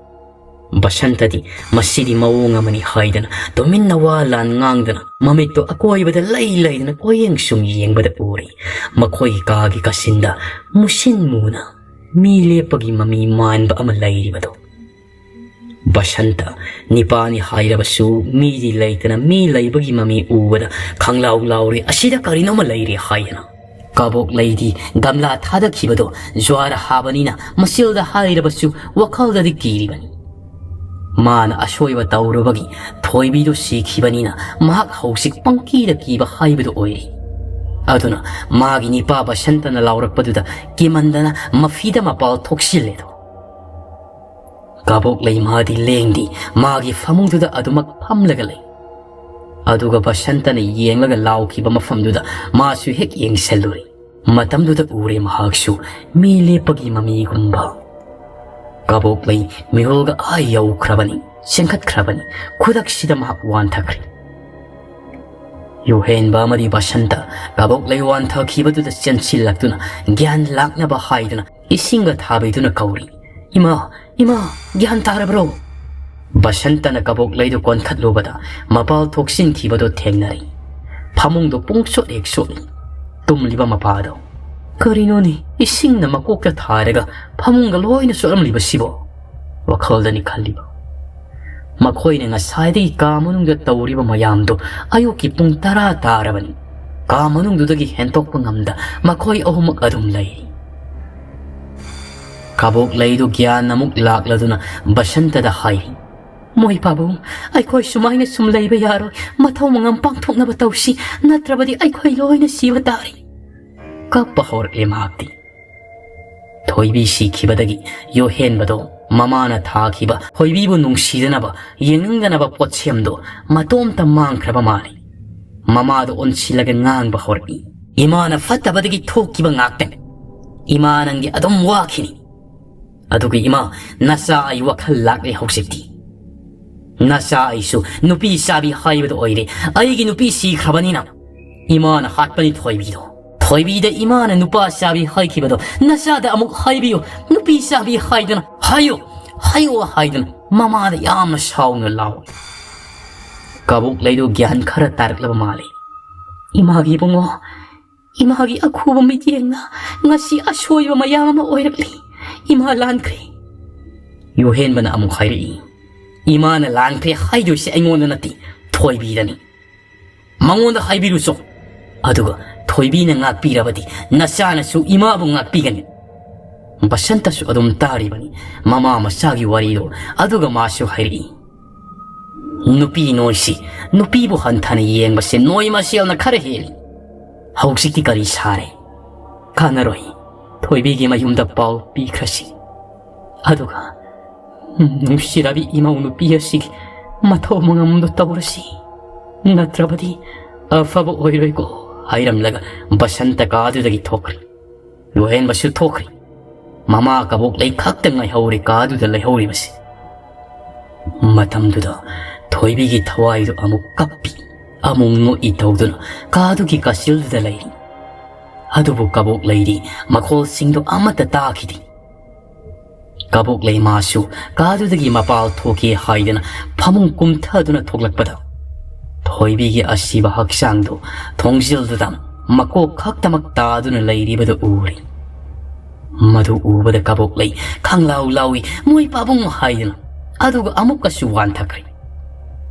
ꯕꯁꯟꯇꯗꯤ ꯃꯁꯤꯗꯤ ꯃꯑꯣꯡ ꯑꯃꯅꯤ ꯍꯥꯏꯗꯅ ꯇꯨꯃꯤꯟꯅ ꯋꯥ ꯂꯥꯟ ꯉꯥꯡꯗꯅ ꯃꯃꯤꯠꯇꯣ ꯑꯀꯣꯏꯕꯗ ꯂꯩ ꯂꯩꯗꯅ ꯀꯣꯌꯦꯡ ꯁꯨꯝ ꯌꯦꯡꯕꯗ ꯎꯔꯤ꯫ ꯃꯈꯣꯏꯒꯤ ꯀꯥꯒꯤ ꯀꯥꯆꯤꯟꯗ ꯃꯨꯁꯤꯟ ꯃꯨꯅ ꯃꯤ ꯂꯦꯞꯄꯒꯤ ꯃꯃꯤ ꯃꯥꯟꯕ ꯑꯃ ꯂꯩꯔꯤꯕꯗꯣ꯫ ꯕꯁꯟꯇ, ꯅꯤꯄꯥꯅꯤ ꯍꯥꯏꯔꯕꯁꯨ ꯃꯤꯗꯤ ꯂꯩꯇꯅ ꯃꯤ ꯂꯩꯕꯒꯤ ꯃꯃꯤ ꯎꯕꯗ ꯈꯪꯂꯥꯎ ꯂꯥꯎꯔꯦ, ꯑꯁꯤꯗ ꯀꯔꯤꯅꯣꯃ ꯂꯩꯔꯦ ꯍꯥꯏꯗꯅ꯫ ꯀꯕꯣꯛꯂꯩꯗꯤ ꯒꯝꯂꯥ ꯊꯥꯗꯈꯤꯕꯗꯣ ꯖ꯭ꯋꯥꯔ ꯍꯥꯕꯅꯤꯅ ꯃꯆꯤꯜꯗ ꯍꯥꯏꯔꯕꯁꯨ ꯋꯥꯈꯜꯗꯗꯤ ꯀꯤꯔꯤꯕꯅꯤ꯫ ꯃꯥꯅ ꯑꯁꯣꯏꯕ ꯇꯧꯔꯨꯕꯒꯤ ꯊꯣꯏꯕꯤꯗꯨ ꯁꯤꯈꯤꯕꯅꯤꯅ ꯃꯍꯥꯛ ꯍꯧꯖꯤꯛ ꯄꯪꯀꯤꯗ ꯀꯤꯕ ꯍꯥꯏꯕꯗꯨ ꯑꯣꯏꯔꯤ꯫ ꯑꯗꯨꯅ ꯃꯥꯒꯤ ꯅꯤꯄꯥ ꯕꯁꯟꯇꯅ ꯂꯥꯎꯔꯛꯄꯗꯨꯗ ꯀꯤꯃꯟꯗꯅ ꯃꯐꯤꯗ ꯃꯄꯥꯜ ꯊꯣꯛꯆꯤꯜꯂꯦꯗꯣ꯫ ꯀꯕꯣꯛꯂꯩ ꯃꯥꯗꯤ ꯂꯦꯡꯗꯦ, ꯃꯥꯒꯤ ꯐꯃꯨꯡꯗꯨꯗ ꯑꯗꯨꯃꯛ ꯐꯝꯂꯒ ꯂꯩ꯫ ꯑꯗꯨꯒ ꯕꯁꯟꯇꯅ ꯌꯦꯡꯂꯒ ꯂꯥꯎꯈꯤꯕ ꯃꯐꯝꯗꯨꯗ ꯃꯥꯁꯨ ꯍꯦꯛ ꯌꯦꯡꯁꯤꯜꯂꯨꯔꯦ꯫ ꯃꯇꯝꯗꯨꯗ ꯎꯔꯦ ꯃꯍꯥꯛꯁꯨ ꯃꯤ ꯂꯦꯞꯄꯒꯤ ꯃꯃꯤꯒꯨꯝꯕ꯫ ꯀꯕꯣꯛꯂꯩ ꯃꯤꯔꯣꯜꯒ ꯑꯥ ꯌꯧꯈ꯭ꯔꯕꯅꯤ, ꯆꯦꯟꯈꯠꯈ꯭ꯔꯕꯅꯤ꯫ ꯈꯨꯗꯛꯁꯤꯗ ꯃꯍꯥꯛ ꯋꯥꯟꯊꯈ꯭ꯔꯦ꯫ ꯌꯨꯍꯦꯟꯕ ꯑꯃꯗꯤ ꯕꯁꯟꯇ ꯀꯕꯣꯛꯂꯩ ꯋꯥꯟꯊꯈꯤꯕꯗꯨꯗ ꯆꯦꯟꯁꯤꯜꯂꯛꯇꯨꯅ ꯒ꯭ꯌꯥꯟ ꯂꯥꯛꯅꯕ ꯍꯥꯏꯗꯨꯅ ꯏꯁꯤꯡꯒ ꯊꯥꯕꯤꯗꯨꯅ ꯀꯧꯔꯤ, "ꯏꯃꯥ, ꯏꯃꯥ, ꯒ꯭ꯌꯥꯟ ꯇꯥꯔꯕ꯭ꯔꯣ?" ꯕꯁꯟꯇꯅ ꯀꯕꯣꯛꯂꯩꯗꯨ ꯀꯣꯟꯈꯠꯂꯨꯕꯗ ꯃꯄꯥꯜ ꯊꯣꯛꯆꯤꯟꯈꯤꯕꯗꯨ ꯊꯦꯡꯅꯔꯦ꯫ ꯐꯃꯨꯡꯗꯣ ꯄꯨꯡꯆꯣꯠ ꯍꯦꯛ ꯆꯣꯠꯂꯤ꯫ ꯇꯨꯝꯂꯤꯕ ꯃꯄꯥꯗꯣ, "ꯀꯔꯤꯅꯣꯅꯦ, ꯏꯁꯤꯡꯅ ꯃꯀꯣꯛꯇ ꯊꯥꯔꯒ ꯐꯃꯨꯡꯒ ꯂꯣꯏꯅ ꯆꯣꯠꯂꯝꯂꯤꯕꯁꯤꯕꯣ?" ꯋꯥꯈꯜꯗꯅꯤ ꯈꯜꯂꯤꯕ꯫ ꯃꯈꯣꯏꯅ ꯉꯁꯥꯏꯗꯒꯤ ꯀꯥ ꯃꯅꯨꯡꯗ ꯇꯧꯔꯤꯕ ꯃꯌꯥꯝꯗꯣ ꯑꯌꯨꯛꯀꯤ ꯄꯨꯡ ꯇꯔꯥ ꯇꯥꯔꯕꯅꯤ꯫ ꯀꯥ ꯃꯅꯨꯡꯗꯨꯗꯒꯤ ꯍꯦꯟꯇꯣꯛꯄ ꯉꯝꯗ ꯃꯈꯣꯏ ꯑꯍꯨꯝꯃꯛ ꯑꯗꯨꯝ ꯂꯩꯔꯤ꯫ ꯀꯕꯣꯛꯂꯩꯗꯨ ꯒ꯭ꯌꯥꯟ ꯑꯃꯨꯛ ꯂꯥꯛꯂꯗꯨꯅ ꯕꯁꯟꯇꯗ ꯍꯥꯏꯔꯤ, "ꯃꯣꯏ ꯄꯥꯕꯨꯡ, ꯑꯩꯈꯣꯏ ꯁꯨꯃꯥꯏꯅ ꯁꯨꯝ ꯂꯩꯕ ꯌꯥꯔꯣꯏ꯫ ꯃꯊꯧ ꯃꯉꯝ ꯄꯥꯡꯊꯣꯛꯅꯕ ꯇꯧꯁꯤ, ꯅꯠꯇ꯭ꯔꯕꯗꯤ ꯑꯩꯈꯣꯏ ꯂꯣꯏꯅ ꯁꯤꯕ ꯇꯥꯔꯦ"꯫ ꯀꯞꯄ ꯍꯧꯔꯛꯂꯦ ꯃꯍꯥꯛꯇꯤ꯫ ꯊꯣꯏꯕꯤ ꯁꯤꯈꯤꯕꯗꯒꯤ ꯌꯣꯍꯦꯟꯕꯗꯣ ꯃꯃꯥꯅ ꯊꯥꯈꯤꯕ ꯊꯣꯏꯕꯤꯕꯨ ꯅꯨꯡꯁꯤꯗꯅꯕ, ꯌꯦꯡꯅꯤꯡꯗꯅꯕ ꯄꯣꯠꯁꯦꯝꯗꯣ ꯃꯇꯣꯝꯇ ꯃꯥꯡꯈ꯭ꯔꯕ ꯃꯥꯜꯂꯤ꯫ ꯃꯃꯥꯗꯣ ꯑꯣꯟꯁꯤꯜꯂꯒ ꯉꯥꯡꯕ ꯍꯧꯔꯛꯏ, "ꯏꯃꯥꯅ ꯐꯠꯇꯕꯗꯒꯤ ꯊꯣꯛꯈꯤꯕ ꯉꯥꯛꯇꯅꯤ꯫ ꯏꯃꯥ ꯅꯪꯗꯤ ꯑꯗꯨꯝ ꯋꯥꯈꯤꯅꯤ꯫ ꯑꯗꯨꯒ ꯏꯃꯥ, ꯅꯆꯥ ꯑꯩ ꯋꯥꯈꯜ ꯂꯥꯛꯂꯦ ꯍꯧꯖꯤꯛꯇꯤ"꯫ "ꯅꯆꯥ ꯑꯩꯁꯨ ꯅꯨꯄꯤ ꯆꯥꯕꯤ ꯍꯥꯏꯕꯗꯣ ꯑꯣꯏꯔꯦ꯫ ꯑꯩꯒꯤ ꯅꯨꯄꯤ ꯁꯤꯈ꯭ꯔꯕꯅꯤꯅ ꯏꯃꯥꯅ ꯍꯥꯠꯄꯅꯤ ꯊꯣꯏꯕꯤꯗꯣ꯫ ꯊꯣꯏꯕꯤꯗ ꯏꯃꯥꯅ ꯅꯨꯄꯥ ꯆꯥꯕꯤ ꯍꯥꯏꯈꯤꯕꯗꯣ ꯅꯆꯥꯗ ꯑꯃꯨꯛ ꯍꯥꯏꯕꯤꯌꯨ꯫ ꯅꯨꯄꯤ ꯆꯥꯕꯤ ꯍꯥꯏꯗꯨꯅ ꯍꯥꯏꯌꯨ, ꯍꯥꯏꯌꯨ" ꯍꯥꯏꯗꯨꯅ ꯃꯃꯥꯗ ꯌꯥꯝꯅ ꯁꯥꯎꯅ ꯂꯥꯎ꯫ ꯀꯕꯣꯛꯂꯩꯗꯨ ꯒ꯭ꯌꯥꯟ ꯈꯔ ꯇꯥꯔꯛꯂꯕ ꯃꯥꯜꯂꯤ꯫ "ꯏꯃꯥꯒꯤ ꯏꯕꯨꯡꯉꯣ, ꯏꯃꯥꯒꯤ ꯑꯈꯨꯕ ꯃꯤꯠꯌꯦꯡꯅ ꯉꯁꯤ ꯑꯁꯣꯏꯕ ꯃꯌꯥꯝ ꯑꯃ ꯑꯣꯏꯔꯛꯂꯤ꯫ ꯏꯃꯥ ꯂꯥꯟꯈ꯭ꯔꯦ꯫" ꯌꯨꯍꯦꯟꯕꯅ ꯑꯃꯨꯛ ꯍꯥꯏꯔꯛꯏ, "ꯏꯃꯥꯅ ꯂꯥꯟꯈ꯭ꯔꯦ ꯍꯥꯏꯗꯣꯏꯁꯦ ꯑꯩꯉꯣꯟꯗ ꯅꯠꯇꯦ, ꯊꯣꯏꯕꯤꯗꯅꯤ꯫ ꯃꯉꯣꯟꯗ ꯍꯥꯏꯕꯤꯔꯨꯆꯣ꯫ ꯑꯗꯨꯒ ꯊꯣꯏꯕꯤꯅ ꯉꯥꯛꯄꯤꯔꯕꯗꯤ ꯅꯆꯥꯅꯁꯨ ꯏꯃꯥꯕꯨ ꯉꯥꯛꯄꯤꯒꯅꯤ꯫" ꯕꯁꯟꯇꯁꯨ ꯑꯗꯨꯝ ꯇꯥꯔꯤꯕꯅꯤ ꯃꯃꯥ ꯃꯆꯥꯒꯤ ꯋꯥꯔꯤꯗꯣ꯫ ꯑꯗꯨꯒ ꯃꯥꯁꯨ ꯍꯥꯏꯔꯛꯏ, "ꯅꯨꯄꯤ ꯅꯣꯏꯁꯤ, ꯅꯨꯄꯤꯕꯨ ꯍꯟꯊꯅ ꯌꯦꯡꯕꯁꯦ ꯅꯣꯏ ꯃꯁꯦꯜꯅ ꯈꯔ ꯍꯦꯜꯂꯤ꯫ ꯍꯧꯖꯤꯛꯇꯤ ꯀꯔꯤ ꯁꯥꯔꯦ? ꯀꯥꯟꯅꯔꯣꯏ꯫ ꯊꯣꯏꯕꯤꯒꯤ ꯃꯌꯨꯝꯗ ꯄꯥꯎ ꯄꯤꯈ꯭ꯔꯁꯤ꯫ ꯑꯗꯨꯒ ꯅꯨꯡꯁꯤꯔꯕꯤ ꯏꯃꯧ ꯅꯨꯄꯤ ꯑꯁꯤꯒꯤ ꯃꯊꯧ ꯃꯉꯝꯗꯨ ꯇꯧꯔꯁꯤ꯫ ꯅꯠꯇ꯭ꯔꯕꯗꯤ ꯑꯐꯕ ꯑꯣꯏꯔꯣꯏꯀꯣ" ꯍꯥꯏꯔꯝꯂꯒ ꯕꯁꯟꯇ ꯀꯥꯗꯨꯗꯒꯤ ꯊꯣꯛꯈ꯭ꯔꯦ꯫ ꯌꯨꯍꯦꯟꯕꯁꯨ ꯊꯣꯛꯈ꯭ꯔꯦ꯫ ꯃꯃꯥ ꯀꯕꯣꯛꯂꯩ ꯈꯛꯇ ꯉꯥꯏꯍꯧꯔꯦ ꯀꯥꯗꯨꯗ ꯂꯩꯍꯧꯔꯤꯕꯁꯦ꯫ ꯃꯇꯝꯗꯨꯗ ꯊꯣꯏꯕꯤꯒꯤ ꯊꯋꯥꯏꯗꯨ ꯑꯃꯨꯛ ꯀꯞꯄꯤ, ꯑꯃꯨꯛ ꯅꯣꯛꯏ ꯇꯧꯗꯨꯅ ꯀꯥꯗꯨꯒꯤ ꯀꯥꯆꯤꯜꯗꯨꯗ ꯂꯩꯔꯤ꯫ ꯑꯗꯨꯕꯨ ꯀꯕꯣꯛꯂꯩꯗꯤ ꯃꯈꯣꯜꯁꯤꯡꯗꯨ ꯑꯃꯠꯇ ꯇꯥꯈꯤꯗꯦ꯫ ꯀꯕꯣꯛꯂꯩ ꯃꯥꯁꯨ ꯀꯥꯗꯨꯗꯒꯤ ꯃꯄꯥꯜ ꯊꯣꯛꯀꯦ ꯍꯥꯏꯗꯅ ꯐꯃꯨꯡ ꯀꯨꯝꯊꯗꯨꯅ ꯊꯣꯛꯂꯛꯄꯗ, ꯊꯣꯏꯕꯤꯒꯤ ꯑꯁꯤꯕ ꯍꯛꯆꯥꯡꯗꯨ ꯊꯣꯡꯖꯤꯜꯗꯨꯗ ꯃꯀꯣꯛ ꯈꯛꯇꯃꯛ ꯇꯥꯗꯨꯅ ꯂꯩꯔꯤꯕꯗꯨ ꯎꯔꯦ꯫ ꯃꯗꯨ ꯎꯕꯗ ꯀꯕꯣꯛꯂꯩ ꯈꯪꯂꯥꯎ ꯂꯥꯎꯏ, "ꯃꯣꯏ ꯄꯥꯕꯨꯡ" ꯍꯥꯏꯗꯨꯅ, ꯑꯗꯨꯒ ꯑꯃꯨꯛꯀꯁꯨ ꯋꯥꯟꯊꯈ꯭ꯔꯦ꯫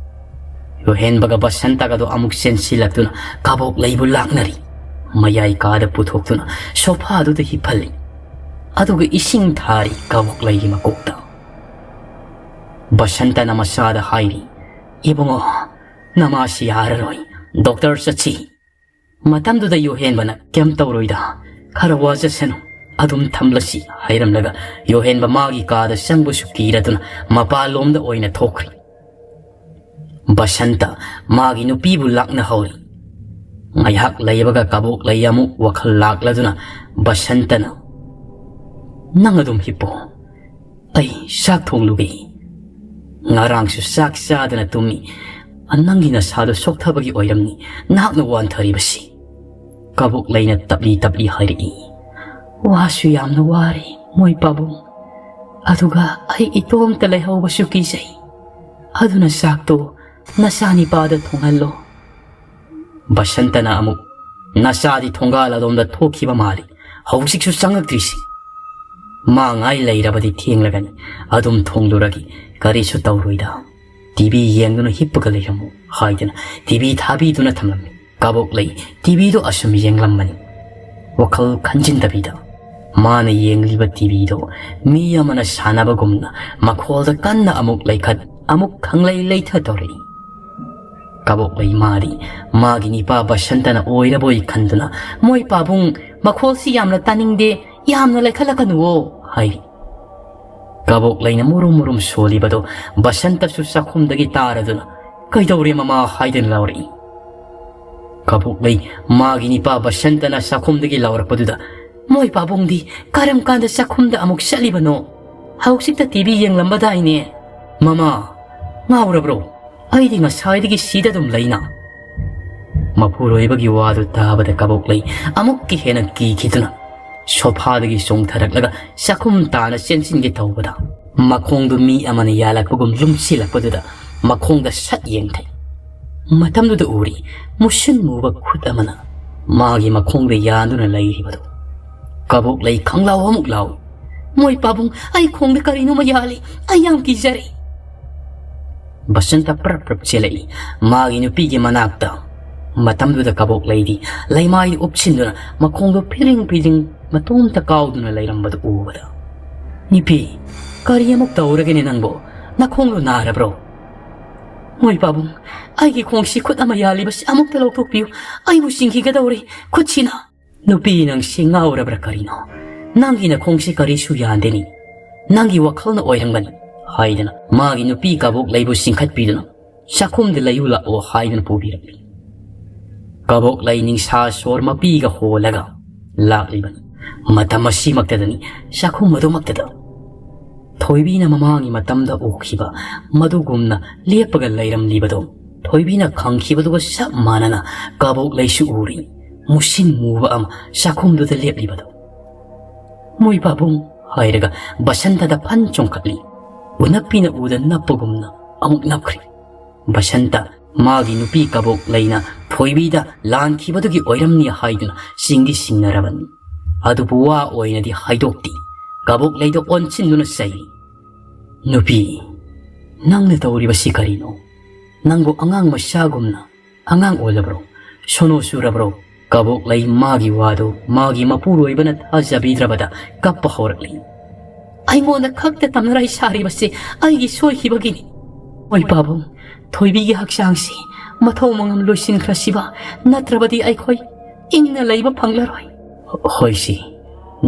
ꯌꯨꯍꯦꯟꯕꯒ ꯕꯁꯟꯇꯒꯗꯣ ꯑꯃꯨꯛ ꯆꯦꯟꯁꯤꯜꯂꯛꯇꯨꯅ ꯀꯕꯣꯛꯂꯩꯕꯨ ꯂꯥꯛꯅꯔꯤ꯫ ꯃꯌꯥꯏ ꯀꯥꯗ ꯄꯨꯊꯣꯛꯇꯨꯅ ꯁꯣꯐꯥꯗꯨꯗ ꯍꯤꯞꯍꯜꯂꯤ꯫ ꯑꯗꯨꯒ ꯏꯁꯤꯡ ꯊꯥꯔꯤ ꯀꯕꯣꯛꯂꯩꯒꯤ ꯃꯀꯣꯛꯇ꯫ ꯕꯁꯟꯇꯅ ꯃꯆꯥꯗ ꯍꯥꯏꯔꯤ, "ꯏꯕꯨꯡꯉꯣ, ꯅꯃꯥꯁꯤ ꯌꯥꯔꯔꯣꯏ, ꯗꯣꯛꯇꯔ ꯆꯠꯁꯤ꯫" ꯃꯇꯝꯗꯨꯗ ꯌꯨꯍꯦꯟꯕꯅ, "ꯀꯩꯝ ꯇꯧꯔꯣꯏꯗ, ꯈꯔ ꯋꯥꯖꯁꯅꯨ, ꯑꯗꯨꯝ ꯊꯝꯂꯁꯤ" ꯍꯥꯏꯔꯝꯂꯒ ꯌꯨꯍꯦꯟꯕ ꯃꯥꯒꯤ ꯀꯥꯗ ꯆꯪꯕꯁꯨ ꯀꯤꯔꯗꯨꯅ ꯃꯄꯥꯟꯂꯣꯝꯗ ꯑꯣꯏꯅ ꯊꯣꯛꯈ꯭ꯔꯦ꯫ ꯕꯁꯟꯇ ꯃꯥꯒꯤ ꯅꯨꯄꯤꯕꯨ ꯂꯥꯛꯅꯍꯧꯔꯤ꯫ ꯉꯥꯏꯍꯥꯛ ꯂꯩꯕꯒ ꯀꯕꯣꯛꯂꯩ ꯑꯃꯨꯛ ꯋꯥꯈꯜ ꯂꯥꯛꯂꯗꯨꯅ ꯕꯁꯟꯇꯅ, "ꯅꯪ ꯑꯗꯨꯝ ꯍꯤꯞꯄꯣ, ꯑꯩ ꯆꯥꯛ ꯊꯣꯡꯂꯨꯒꯦ꯫" ꯉꯔꯥꯡꯁꯨ ꯆꯥꯛ ꯆꯥꯗꯅ ꯇꯨꯝꯃꯤ꯫ ꯅꯪꯒꯤ ꯅꯁꯥꯗꯣ ꯁꯣꯛꯊꯕꯒꯤ ꯑꯣꯏꯔꯝꯅꯤ ꯅꯍꯥꯛꯅ ꯋꯥꯟꯊꯔꯤꯕꯁꯤ꯫ ꯀꯕꯣꯛꯂꯩꯅ ꯇꯞꯂꯤ ꯇꯞꯂꯤ ꯍꯥꯏꯔꯛꯏ꯫ ꯋꯥꯁꯨ ꯌꯥꯝꯅ ꯋꯥꯔꯦ, ꯃꯣꯏ ꯄꯥꯕꯨꯡ꯫ ꯑꯗꯨꯒ ꯑꯩ ꯏꯇꯣꯝꯇ ꯂꯩꯍꯧꯕꯁꯨ ꯀꯤꯖꯩ꯫ ꯑꯗꯨꯅ ꯆꯥꯛꯇꯣ ꯅꯆꯥꯅꯤꯄꯥꯗ ꯊꯣꯡꯍꯜꯂꯣ꯫ ꯕꯁꯟꯇꯅ ꯑꯃꯨꯛ, ꯅꯆꯥꯗꯤ ꯊꯣꯡꯒꯥꯜ ꯑꯗꯣꯝꯗ ꯊꯣꯛꯈꯤꯕ ꯃꯥꯜꯂꯤ, ꯍꯧꯖꯤꯛꯁꯨ ꯆꯪꯉꯛꯇ꯭ꯔꯤꯁꯤ꯫ ꯃꯥ ꯉꯥꯏ ꯂꯩꯔꯕꯗꯤ ꯊꯦꯡꯂꯒꯅꯤ, ꯑꯗꯨꯝ ꯊꯣꯡꯂꯨꯔꯒꯦ, ꯀꯔꯤꯁꯨ ꯇꯧꯔꯣꯏꯗ꯫ ꯇꯤꯚꯤ ꯌꯦꯡꯗꯨꯅ ꯍꯤꯞꯄꯒ ꯂꯩꯔꯝꯃꯨ ꯍꯥꯏꯗꯨꯅ ꯇꯤꯚꯤ ꯊꯥꯕꯤꯗꯨꯅ ꯊꯝꯂꯝꯃꯤ꯫ ꯀꯕꯣꯛꯂꯩ ꯇꯤꯚꯤꯗꯣ ꯑꯁꯨꯝ ꯌꯦꯡꯂꯝꯕꯅꯤ, ꯋꯥꯈꯜ ꯈꯟꯖꯤꯟꯗꯕꯤꯗ꯫ ꯃꯥꯅ ꯌꯦꯡꯂꯤꯕ ꯇꯤꯚꯤꯗꯣ ꯃꯤ ꯑꯃꯅ ꯁꯥꯟꯅꯕꯒꯨꯝꯅ ꯃꯈꯣꯜꯗ ꯀꯟꯅ ꯑꯃꯨꯛ ꯂꯩꯈꯠ, ꯑꯃꯨꯛ ꯈꯪꯂꯩ ꯂꯩꯊ ꯇꯧꯔꯛꯏ꯫ ꯀꯕꯣꯛꯂꯩ ꯃꯥꯗꯤ ꯃꯥꯒꯤ ꯅꯤꯄꯥ ꯕꯁꯟꯇꯅ ꯑꯣꯏꯔꯕꯣꯏ ꯈꯟꯗꯨꯅ, "ꯃꯣꯏ ꯄꯥꯕꯨꯡ, ꯃꯈꯣꯜꯁꯤ ꯌꯥꯝꯅ ꯇꯥꯅꯤꯡꯗꯦ, ꯌꯥꯝꯅ ꯂꯩꯈꯠꯂꯛꯀꯅꯨꯋꯣ" ꯍꯥꯏꯔꯤ꯫ ꯀꯕꯣꯛꯂꯩꯅ ꯃꯨꯔꯨꯝ ꯃꯨꯔꯨꯝ ꯁꯣꯜꯂꯤꯕꯗꯣ ꯕꯁꯟꯇꯁꯨ ꯆꯥꯛꯈꯨꯝꯗꯒꯤ ꯇꯥꯔꯗꯨꯅ, "ꯀꯩꯗꯧꯔꯦ ꯃꯃꯥ?" ꯍꯥꯏꯗꯨꯅ ꯂꯥꯎꯔꯛꯏ꯫ ꯀꯕꯣꯛꯂꯩ ꯃꯥꯒꯤ ꯅꯤꯄꯥ ꯕꯁꯟꯇꯅ ꯆꯥꯛꯈꯨꯝꯗꯒꯤ ꯂꯥꯎꯔꯛꯄꯗꯨꯗ, "ꯃꯣꯏ ꯄꯥꯕꯨꯡꯗꯤ ꯀꯔꯝ ꯀꯥꯟꯗ ꯆꯥꯛꯈꯨꯝꯗ ꯑꯃꯨꯛ ꯆꯠꯂꯤꯕꯅꯣ? ꯍꯧꯖꯤꯛꯇ ꯇꯤꯚꯤ ꯌꯦꯡꯂꯝꯕꯗꯥꯏꯅꯦ꯫ ꯃꯃꯥ, ꯉꯥꯎꯔꯕ꯭ꯔꯣ? ꯑꯩꯗꯤ ꯉꯁꯥꯏꯗꯒꯤ ꯁꯤꯗ ꯑꯗꯨꯝ ꯂꯩꯅ꯫" ꯃꯄꯨꯔꯣꯏꯕꯒꯤ ꯋꯥꯗꯨ ꯇꯥꯕꯗ ꯀꯕꯣꯛꯂꯩ ꯑꯃꯨꯛꯀ ꯍꯦꯟꯅ ꯀꯤꯈꯤꯗꯨꯅ ꯁꯣꯐꯥꯗꯒꯤ ꯆꯣꯡꯊꯔꯛꯂꯒ ꯆꯥꯛꯈꯨꯝ ꯇꯥꯅ ꯆꯦꯟꯁꯤꯟꯒꯦ ꯇꯧꯕꯗ, ꯃꯈꯣꯡꯗꯨ ꯃꯤ ꯑꯃꯅ ꯌꯥꯜꯂꯛꯄꯒꯨꯝ ꯂꯨꯝꯁꯤꯜꯂꯛꯄꯗꯨꯗ ꯃꯈꯣꯡꯗ ꯁꯠ ꯌꯦꯡꯊꯩ꯫ ꯃꯇꯝꯗꯨꯗ ꯎꯔꯤ ꯃꯨꯁꯤꯟ ꯃꯨꯕ ꯈꯨꯠ ꯑꯃꯅ ꯃꯥꯒꯤ ꯃꯈꯣꯡꯗ ꯌꯥꯟꯗꯨꯅ ꯂꯩꯔꯤꯕꯗꯨ꯫ ꯀꯕꯣꯛꯂꯩ ꯈꯪꯂꯥꯎ ꯑꯃꯨꯛ ꯂꯥꯎꯏ, "ꯃꯣꯏ ꯄꯥꯕꯨꯡ, ꯑꯩ ꯈꯣꯡꯗ ꯀꯔꯤꯅꯣꯃ ꯌꯥꯜꯂꯤ, ꯑꯩ ꯌꯥꯝ ꯀꯤꯖꯔꯦ꯫" ꯕꯁꯟꯇ ꯄ꯭ꯔꯞ ꯄ꯭ꯔꯞ ꯆꯦꯜꯂꯛꯏ ꯃꯥꯒꯤ ꯅꯨꯄꯤꯒꯤ ꯃꯅꯥꯛꯇ꯫ ꯃꯇꯝꯗꯨꯗ ꯀꯕꯣꯛꯂꯩꯗꯤ ꯂꯩꯃꯥꯏꯗ ꯎꯞꯁꯤꯟꯗꯨꯅ ꯃꯈꯣꯡꯗꯣ ꯐꯤꯔꯤꯡ ꯐꯤꯔꯤꯡ ꯃꯇꯣꯝꯇ ꯀꯥꯎꯗꯨꯅ ꯂꯩꯔꯝꯕꯗꯨ ꯎꯕꯗ, "ꯅꯨꯄꯤ, ꯀꯔꯤ ꯑꯃꯨꯛ ꯇꯧꯔꯒꯦꯅꯦ ꯅꯪꯕꯣ? ꯅꯈꯣꯡꯗꯣ ꯅꯥꯔꯕ꯭ꯔꯣ?" "ꯃꯣꯏ ꯄꯥꯕꯨꯡ, ꯑꯩꯒꯤ ꯈꯣꯡꯁꯤ ꯈꯨꯠ ꯑꯃ ꯌꯥꯜꯂꯤꯕꯁꯤ ꯑꯃꯨꯛꯇ ꯂꯧꯊꯣꯛꯄꯤꯌꯨ, ꯑꯩꯕꯨ ꯆꯤꯡꯈꯤꯒꯗꯧꯔꯦ ꯈꯨꯠꯁꯤꯅ꯫" "ꯅꯨꯄꯤ, ꯅꯪꯁꯤ ꯉꯥꯎꯔꯕ꯭ꯔꯥ ꯀꯔꯤꯅꯣ? ꯅꯪꯒꯤ ꯅꯈꯣꯡꯁꯤ ꯀꯔꯤꯁꯨ ꯌꯥꯟꯗꯦꯅꯤ, ꯅꯪꯒꯤ ꯋꯥꯈꯜꯅ ꯑꯣꯏꯔꯝꯒꯅꯤ" ꯍꯥꯏꯗꯨꯅ ꯃꯥꯒꯤ ꯅꯨꯄꯤ ꯀꯕꯣꯛꯂꯩꯕꯨ ꯆꯤꯡꯈꯠꯄꯤꯗꯨꯅ ꯆꯥꯛꯈꯨꯝꯗ ꯂꯩꯌꯨ ꯂꯥꯛꯑꯣ ꯍꯥꯏꯗꯨꯅ ꯄꯨꯕꯤꯔꯛꯂꯤ꯫ ꯀꯕꯣꯛꯂꯩ ꯅꯤꯡꯁꯥ ꯁꯣꯔ ꯃꯄꯤꯒ ꯍꯣꯜꯂꯒ ꯂꯥꯛꯂꯤꯕꯅꯤ꯫ ꯃꯇꯝ ꯑꯁꯤꯃꯛꯇꯗꯅꯤ ꯆꯥꯛꯈꯨꯝ ꯑꯗꯨꯃꯛꯇꯗ ꯊꯣꯏꯕꯤꯅ ꯃꯃꯥꯡꯒꯤ ꯃꯇꯝꯗ ꯎꯈꯤꯕ ꯃꯗꯨꯒꯨꯝꯅ ꯂꯦꯞꯄꯒ ꯂꯩꯔꯝꯂꯤꯕꯗꯣ ꯊꯣꯏꯕꯤꯅ ꯈꯪꯈꯤꯕꯗꯨꯒ ꯆꯞ ꯃꯥꯟꯅꯅ ꯀꯕꯣꯛꯂꯩꯁꯨ ꯎꯔꯤ꯫ ꯃꯨꯁꯤꯟ ꯃꯨꯕ ꯑꯃ ꯆꯥꯛꯈꯨꯝꯗꯨꯗ ꯂꯦꯞꯂꯤꯕꯗꯣ꯫ "ꯃꯣꯏ ꯄꯥꯕꯨꯡ!" ꯍꯥꯏꯔꯒ ꯕꯁꯟꯇꯗ ꯐꯟ ꯆꯣꯡꯈꯠꯂꯤ꯫ ꯎꯅꯞꯄꯤꯅ ꯎꯗ ꯅꯞꯄꯒꯨꯝꯅ ꯑꯃꯨꯛ ꯅꯞꯈ꯭ꯔꯤ꯫ ꯕꯁꯟꯇ ꯃꯥꯒꯤ ꯅꯨꯄꯤ ꯀꯕꯣꯛꯂꯩꯅ ꯊꯣꯏꯕꯤꯗ ꯂꯥꯟꯈꯤꯕꯗꯨꯒꯤ ꯑꯣꯏꯔꯝꯅꯤ ꯍꯥꯏꯗꯨꯅ ꯆꯤꯡꯗꯤ ꯆꯤꯡꯅꯔꯕꯅꯤ꯫ ꯑꯗꯨꯕꯨ ꯋꯥ ꯑꯣꯏꯅꯗꯤ ꯍꯥꯏꯗꯣꯛꯇꯦ꯫ ꯀꯕꯣꯛꯂꯩꯗ ꯑꯣꯟꯁꯤꯟꯗꯨꯅ ꯆꯩ꯫ "ꯅꯨꯄꯤ, ꯅꯪꯅ ꯇꯧꯔꯤꯕꯁꯤ ꯀꯔꯤꯅꯣ? ꯅꯪꯕꯨ ꯑꯉꯥꯡ ꯃꯆꯥꯒꯨꯝꯅ ꯑꯉꯥꯡ ꯑꯣꯜꯂꯕ꯭ꯔꯣ? ꯁꯣꯅꯣ ꯆꯨꯔꯕ꯭ꯔꯣ?" ꯀꯕꯣꯛꯂꯩ ꯃꯥꯒꯤ ꯋꯥꯗꯨ ꯃꯥꯒꯤ ꯃꯄꯨꯔꯣꯏꯕꯅ ꯊꯥꯖꯕꯤꯗ꯭ꯔꯕꯗ ꯀꯞꯄ ꯍꯧꯔꯛꯂꯤ꯫ "ꯑꯩꯉꯣꯟꯗ ꯈꯛꯇ ꯇꯝꯅꯔꯥꯏ ꯁꯥꯔꯤꯕꯁꯤ ꯑꯩꯒꯤ ꯁꯣꯏꯈꯤꯕꯒꯤꯅꯤ꯫ ꯍꯣꯏ ꯄꯥꯕꯨꯡ, ꯊꯣꯏꯕꯤꯒꯤ ꯍꯛꯆꯥꯡꯁꯤ ꯃꯊꯧ ꯃꯉꯝ ꯂꯣꯏꯁꯤꯟꯈ꯭ꯔꯁꯤꯕ, ꯅꯠꯇ꯭ꯔꯕꯗꯤ ꯑꯩꯈꯣꯏ ꯏꯪꯅ ꯂꯩꯕ ꯐꯪꯂꯔꯣꯏ꯫" "ꯍꯣꯏꯁꯤ,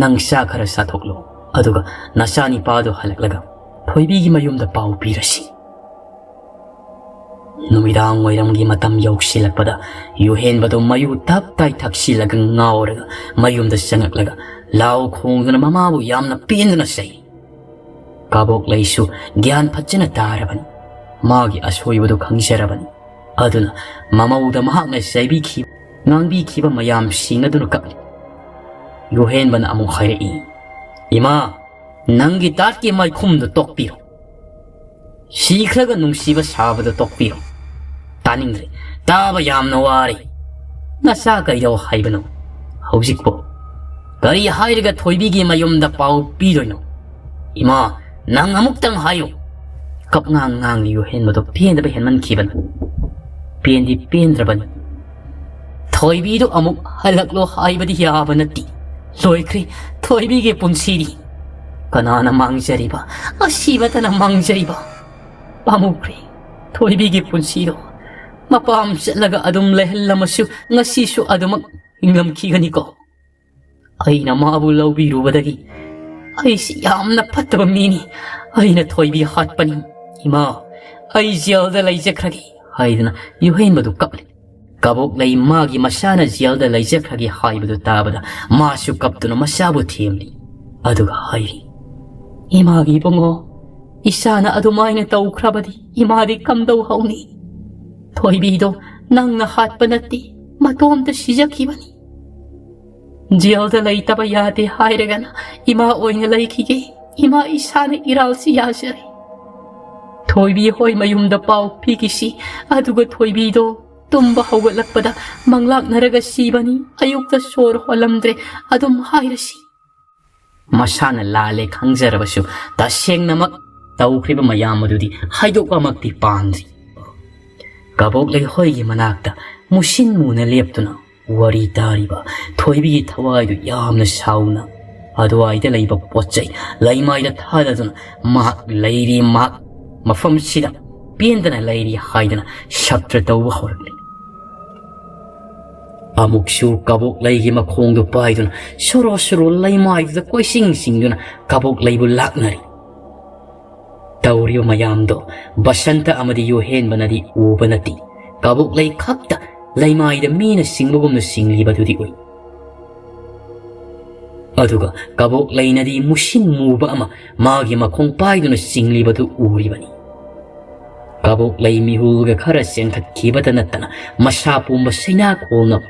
ꯅꯪ ꯆꯥ ꯈꯔ ꯆꯥꯊꯣꯛꯂꯣ, ꯑꯗꯨꯒ ꯅꯆꯥꯅꯤꯄꯥꯗꯨ ꯍꯜꯂꯛꯂꯒ ꯊꯣꯏꯕꯤꯒꯤ ꯃꯌꯨꯝꯗ ꯄꯥꯎ ꯄꯤꯔꯁꯤ꯫" ꯅꯨꯃꯤꯗꯥꯡ ꯋꯥꯏꯔꯝꯒꯤ ꯃꯇꯝ ꯌꯧꯁꯤꯜꯂꯛꯄꯗ ꯌꯨꯍꯦꯟꯕꯗꯨ ꯃꯌꯨ ꯇꯞ ꯇꯥꯏ ꯊꯛꯆꯤꯜꯂꯒ ꯉꯥꯎꯔꯒ ꯃꯌꯨꯝꯗ ꯆꯪꯂꯛꯂꯒ ꯂꯥꯎ ꯈꯣꯡꯗꯨꯅ ꯃꯃꯥꯕꯨ ꯌꯥꯝꯅ ꯄꯦꯟꯗꯨꯅ ꯆꯩ꯫ ꯀꯥꯕꯣꯛꯂꯩꯁꯨ ꯒ꯭ꯌꯥꯟ ꯐꯖꯅ ꯇꯥꯔꯕꯅꯤ꯫ ꯃꯥꯒꯤ ꯑꯁꯣꯏꯕꯗꯨ ꯈꯪꯖꯔꯕꯅꯤ꯫ ꯑꯗꯨꯅ ꯃꯃꯧꯗ ꯃꯍꯥꯛꯅ ꯆꯩꯕꯤꯈꯤꯕ, ꯉꯥꯡꯕꯤꯈꯤꯕ ꯃꯌꯥꯝꯁꯤꯡ ꯑꯗꯨꯅ ꯀꯛꯂꯤ꯫ ꯌꯨꯍꯦꯟꯕꯅ ꯑꯃꯨꯛ ꯍꯥꯏꯔꯛꯏ, "ꯏꯃꯥ, ꯅꯪꯒꯤ ꯇꯥꯠꯀꯤ ꯃꯥꯏꯈꯨꯝꯗꯨ ꯇꯣꯛꯄꯤꯔꯣ꯫ ꯁꯤꯈ꯭ꯔꯒ ꯅꯨꯡꯁꯤꯕ ꯁꯥꯕꯗꯨ ꯇꯣꯛꯄꯤꯔꯣ꯫ ꯇꯥꯅꯤꯡꯗ꯭ꯔꯦ꯫ ꯇꯥꯕ ꯌꯥꯝꯅ ꯋꯥꯔꯦ꯫ ꯅꯆꯥ ꯀꯩꯗꯧ ꯍꯥꯏꯕꯅꯣ ꯍꯧꯖꯤꯛꯄꯨ? ꯀꯔꯤ ꯍꯥꯏꯔꯒ ꯊꯣꯏꯕꯤꯒꯤ ꯃꯌꯨꯝꯗ ꯄꯥꯎ ꯄꯤꯗꯣꯏꯅꯣ? ꯏꯃꯥ, ꯅꯪ ꯑꯃꯨꯛꯇꯪ ꯍꯥꯏꯌꯨ꯫" ꯀꯞꯉꯥꯡ ꯉꯥꯡꯂꯤ ꯌꯨꯍꯦꯟꯕꯗꯣ ꯄꯦꯟꯗꯕ ꯍꯦꯟꯃꯟꯈꯤꯕꯅ꯫ ꯄꯦꯟꯗꯤ ꯄꯦꯟꯗ꯭ꯔꯕꯅꯤ꯫ ꯊꯣꯏꯕꯤꯗꯨ ꯑꯃꯨꯛ ꯍꯜꯂꯛꯂꯣ ꯍꯥꯏꯕꯗꯤ ꯌꯥꯕ ꯅꯠꯇꯦ꯫ ꯂꯣꯏꯈ꯭ꯔꯦ ꯊꯣꯏꯕꯤꯒꯤ ꯄꯨꯟꯁꯤꯗꯤ꯫ ꯀꯅꯥꯅ ꯃꯥꯡꯖꯔꯤꯕ? ꯑꯁꯤꯕꯇꯅ ꯃꯥꯡꯖꯔꯤꯕ꯫ ꯄꯥꯝꯃꯨꯈ꯭ꯔꯦ ꯊꯣꯏꯕꯤꯒꯤ ꯄꯨꯟꯁꯤꯗꯣ꯫ ꯃꯄꯥꯝ ꯆꯠꯂꯒ ꯑꯗꯨꯝ ꯂꯩꯍꯜꯂꯝꯃꯁꯨ ꯉꯁꯤꯁꯨ ꯑꯗꯨꯃꯛ ꯍꯤꯡꯂꯝꯈꯤꯒꯅꯤꯀꯣ꯫ ꯑꯩꯅ ꯃꯥꯕꯨ ꯂꯧꯕꯤꯔꯨꯕꯗꯒꯤ ꯑꯩꯁꯤ ꯌꯥꯝꯅ ꯐꯠꯇꯕ ꯃꯤꯅꯤ꯫ ꯑꯩꯅ ꯊꯣꯏꯕꯤ ꯍꯥꯠꯄꯅꯤ꯫ ꯏꯃꯥ, ꯑꯩ ꯖꯦꯜꯗ ꯂꯩꯖꯈ꯭ꯔꯒꯦ ꯍꯥꯏꯗꯨꯅ ꯌꯨꯍꯦꯟꯕꯗꯨ ꯀꯞꯂꯤ꯫ ꯀꯕꯣꯛꯂꯩ ꯃꯥꯒꯤ ꯃꯆꯥꯅ ꯖꯦꯜꯗ ꯂꯩꯖꯈ꯭ꯔꯒꯦ ꯍꯥꯏꯕꯗꯨ ꯇꯥꯕꯗ ꯃꯥꯁꯨ ꯀꯞꯇꯨꯅ ꯃꯆꯥꯕꯨ ꯊꯦꯝꯂꯤ꯫ ꯑꯗꯨꯒ ꯍꯥꯏꯔꯤ, "ꯏꯃꯥꯒꯤ ꯏꯕꯨꯡꯉꯣ, ꯏꯆꯥꯅ ꯑꯗꯨꯃꯥꯏꯅ ꯇꯧꯈ꯭ꯔꯕꯗꯤ ꯏꯃꯥꯗꯤ ꯀꯝꯗꯧ ꯍꯧꯅꯤ? ꯊꯣꯏꯕꯤꯗꯣ ꯅꯪꯅ ꯍꯥꯠꯄ ꯅꯠꯇꯦ, ꯃꯇꯣꯝꯇ ꯁꯤꯖꯈꯤꯕꯅꯤ꯫ ꯖꯦꯜꯗ ꯂꯩꯇꯕ ꯌꯥꯗꯦ ꯍꯥꯏꯔꯒꯅ ꯏꯃꯥ ꯑꯣꯏꯅ ꯂꯩꯈꯤꯒꯦ꯫ ꯏꯃꯥ ꯏꯁꯥꯅ ꯏꯔꯥꯜꯁꯤ ꯌꯥꯖꯔꯦ꯫ ꯊꯣꯏꯕꯤ ꯍꯣꯏ ꯃꯌꯨꯝꯗ ꯄꯥꯎ ꯄꯤꯈꯤꯁꯤ, ꯑꯗꯨꯒ ꯊꯣꯏꯕꯤꯗꯣ ꯇꯨꯝꯕ ꯍꯧꯒꯠꯂꯛꯄꯗ ꯃꯪꯂꯥꯛꯅꯔꯒ ꯁꯤꯕꯅꯤ꯫ ꯑꯌꯨꯛꯇ ꯁꯣꯔ ꯍꯣꯜꯂꯝꯗ꯭ꯔꯦ, ꯑꯗꯨꯝ ꯍꯥꯏꯔꯁꯤ꯫" ꯃꯁꯥꯅ ꯂꯥꯜꯂꯦ ꯈꯪꯖꯔꯕꯁꯨ, ꯇꯁꯦꯡꯅꯃꯛ ꯇꯧꯈ꯭ꯔꯤꯕ ꯃꯌꯥꯝ ꯑꯗꯨꯗꯤ ꯍꯥꯏꯗꯣꯛꯄꯃꯛꯇꯤ ꯄꯥꯝꯗ꯭ꯔꯤ꯫ ꯀꯕꯣꯛ ꯂꯩꯍꯣꯏꯒꯤ ꯃꯅꯥꯛꯇ ꯃꯨꯁꯤꯟ ꯃꯨꯅ ꯂꯦꯞꯇꯨꯅ ꯋꯥꯔꯤ ꯇꯥꯔꯤꯕ ꯊꯣꯏꯕꯤꯒꯤ ꯊꯋꯥꯏꯗꯨ ꯌꯥꯝꯅ ꯁꯥꯎꯅ, ꯑꯗꯨꯋꯥꯏꯗ ꯂꯩꯕ ꯄꯣꯠ ꯆꯩ ꯂꯩꯃꯥꯏꯗ ꯊꯥꯗꯗꯨꯅ, "ꯃꯍꯥꯛ ꯂꯩꯔꯤ, ꯃꯍꯥꯛ ꯃꯐꯝꯁꯤꯗ ꯄꯦꯟꯗꯅ ꯂꯩꯔꯤ" ꯍꯥꯏꯗꯨꯅ ꯁꯛꯇ꯭ꯔ ꯇꯧꯕ ꯍꯧꯔꯛꯂꯤ꯫ ꯑꯃꯨꯛꯁꯨ ꯀꯕꯣꯛ ꯂꯩꯒꯤ ꯃꯈꯣꯡꯗꯨ ꯄꯥꯏꯗꯨꯅ ꯁꯣꯔꯣ ꯁꯣꯔꯣ ꯂꯩꯃꯥꯏꯗꯨꯗ ꯀꯣꯏꯆꯤꯡ ꯆꯤꯡꯗꯨꯅ ꯀꯕꯣꯛ ꯂꯩꯕꯨ ꯂꯥꯛꯅꯔꯤ꯫ ꯇꯧꯔꯤꯕ ꯃꯌꯥꯝꯗꯣ ꯕꯁꯟꯇ ꯑꯃꯗꯤ ꯌꯨꯍꯦꯟꯕꯅꯗꯤ ꯎꯕ ꯅꯠꯇꯦ꯫ ꯀꯕꯣꯛ ꯂꯩ ꯈꯛꯇ ꯂꯩꯃꯥꯏꯗ ꯃꯤꯅ ꯆꯤꯡꯕꯒꯨꯝꯅ ꯆꯤꯡꯂꯤꯕꯗꯨꯗꯤ ꯎꯏ꯫ ꯑꯗꯨꯒ ꯀꯕꯣꯛ ꯂꯩꯅꯗꯤ ꯃꯨꯁꯤꯟ ꯃꯨꯕ ꯑꯃ ꯃꯥꯒꯤ ꯃꯈꯣꯡ ꯄꯥꯏꯗꯨꯅ ꯆꯤꯡꯂꯤꯕꯗꯨ ꯎꯔꯤꯕꯅꯤ꯫ ꯀꯕꯣꯛ ꯂꯩ ꯃꯤꯍꯨꯜꯒ ꯈꯔ ꯆꯦꯟꯈꯠꯈꯤꯕꯇ ꯅꯠꯇꯅ ꯃꯁꯥ ꯄꯨꯝꯕ ꯁꯩꯅꯥꯈꯣꯜꯅ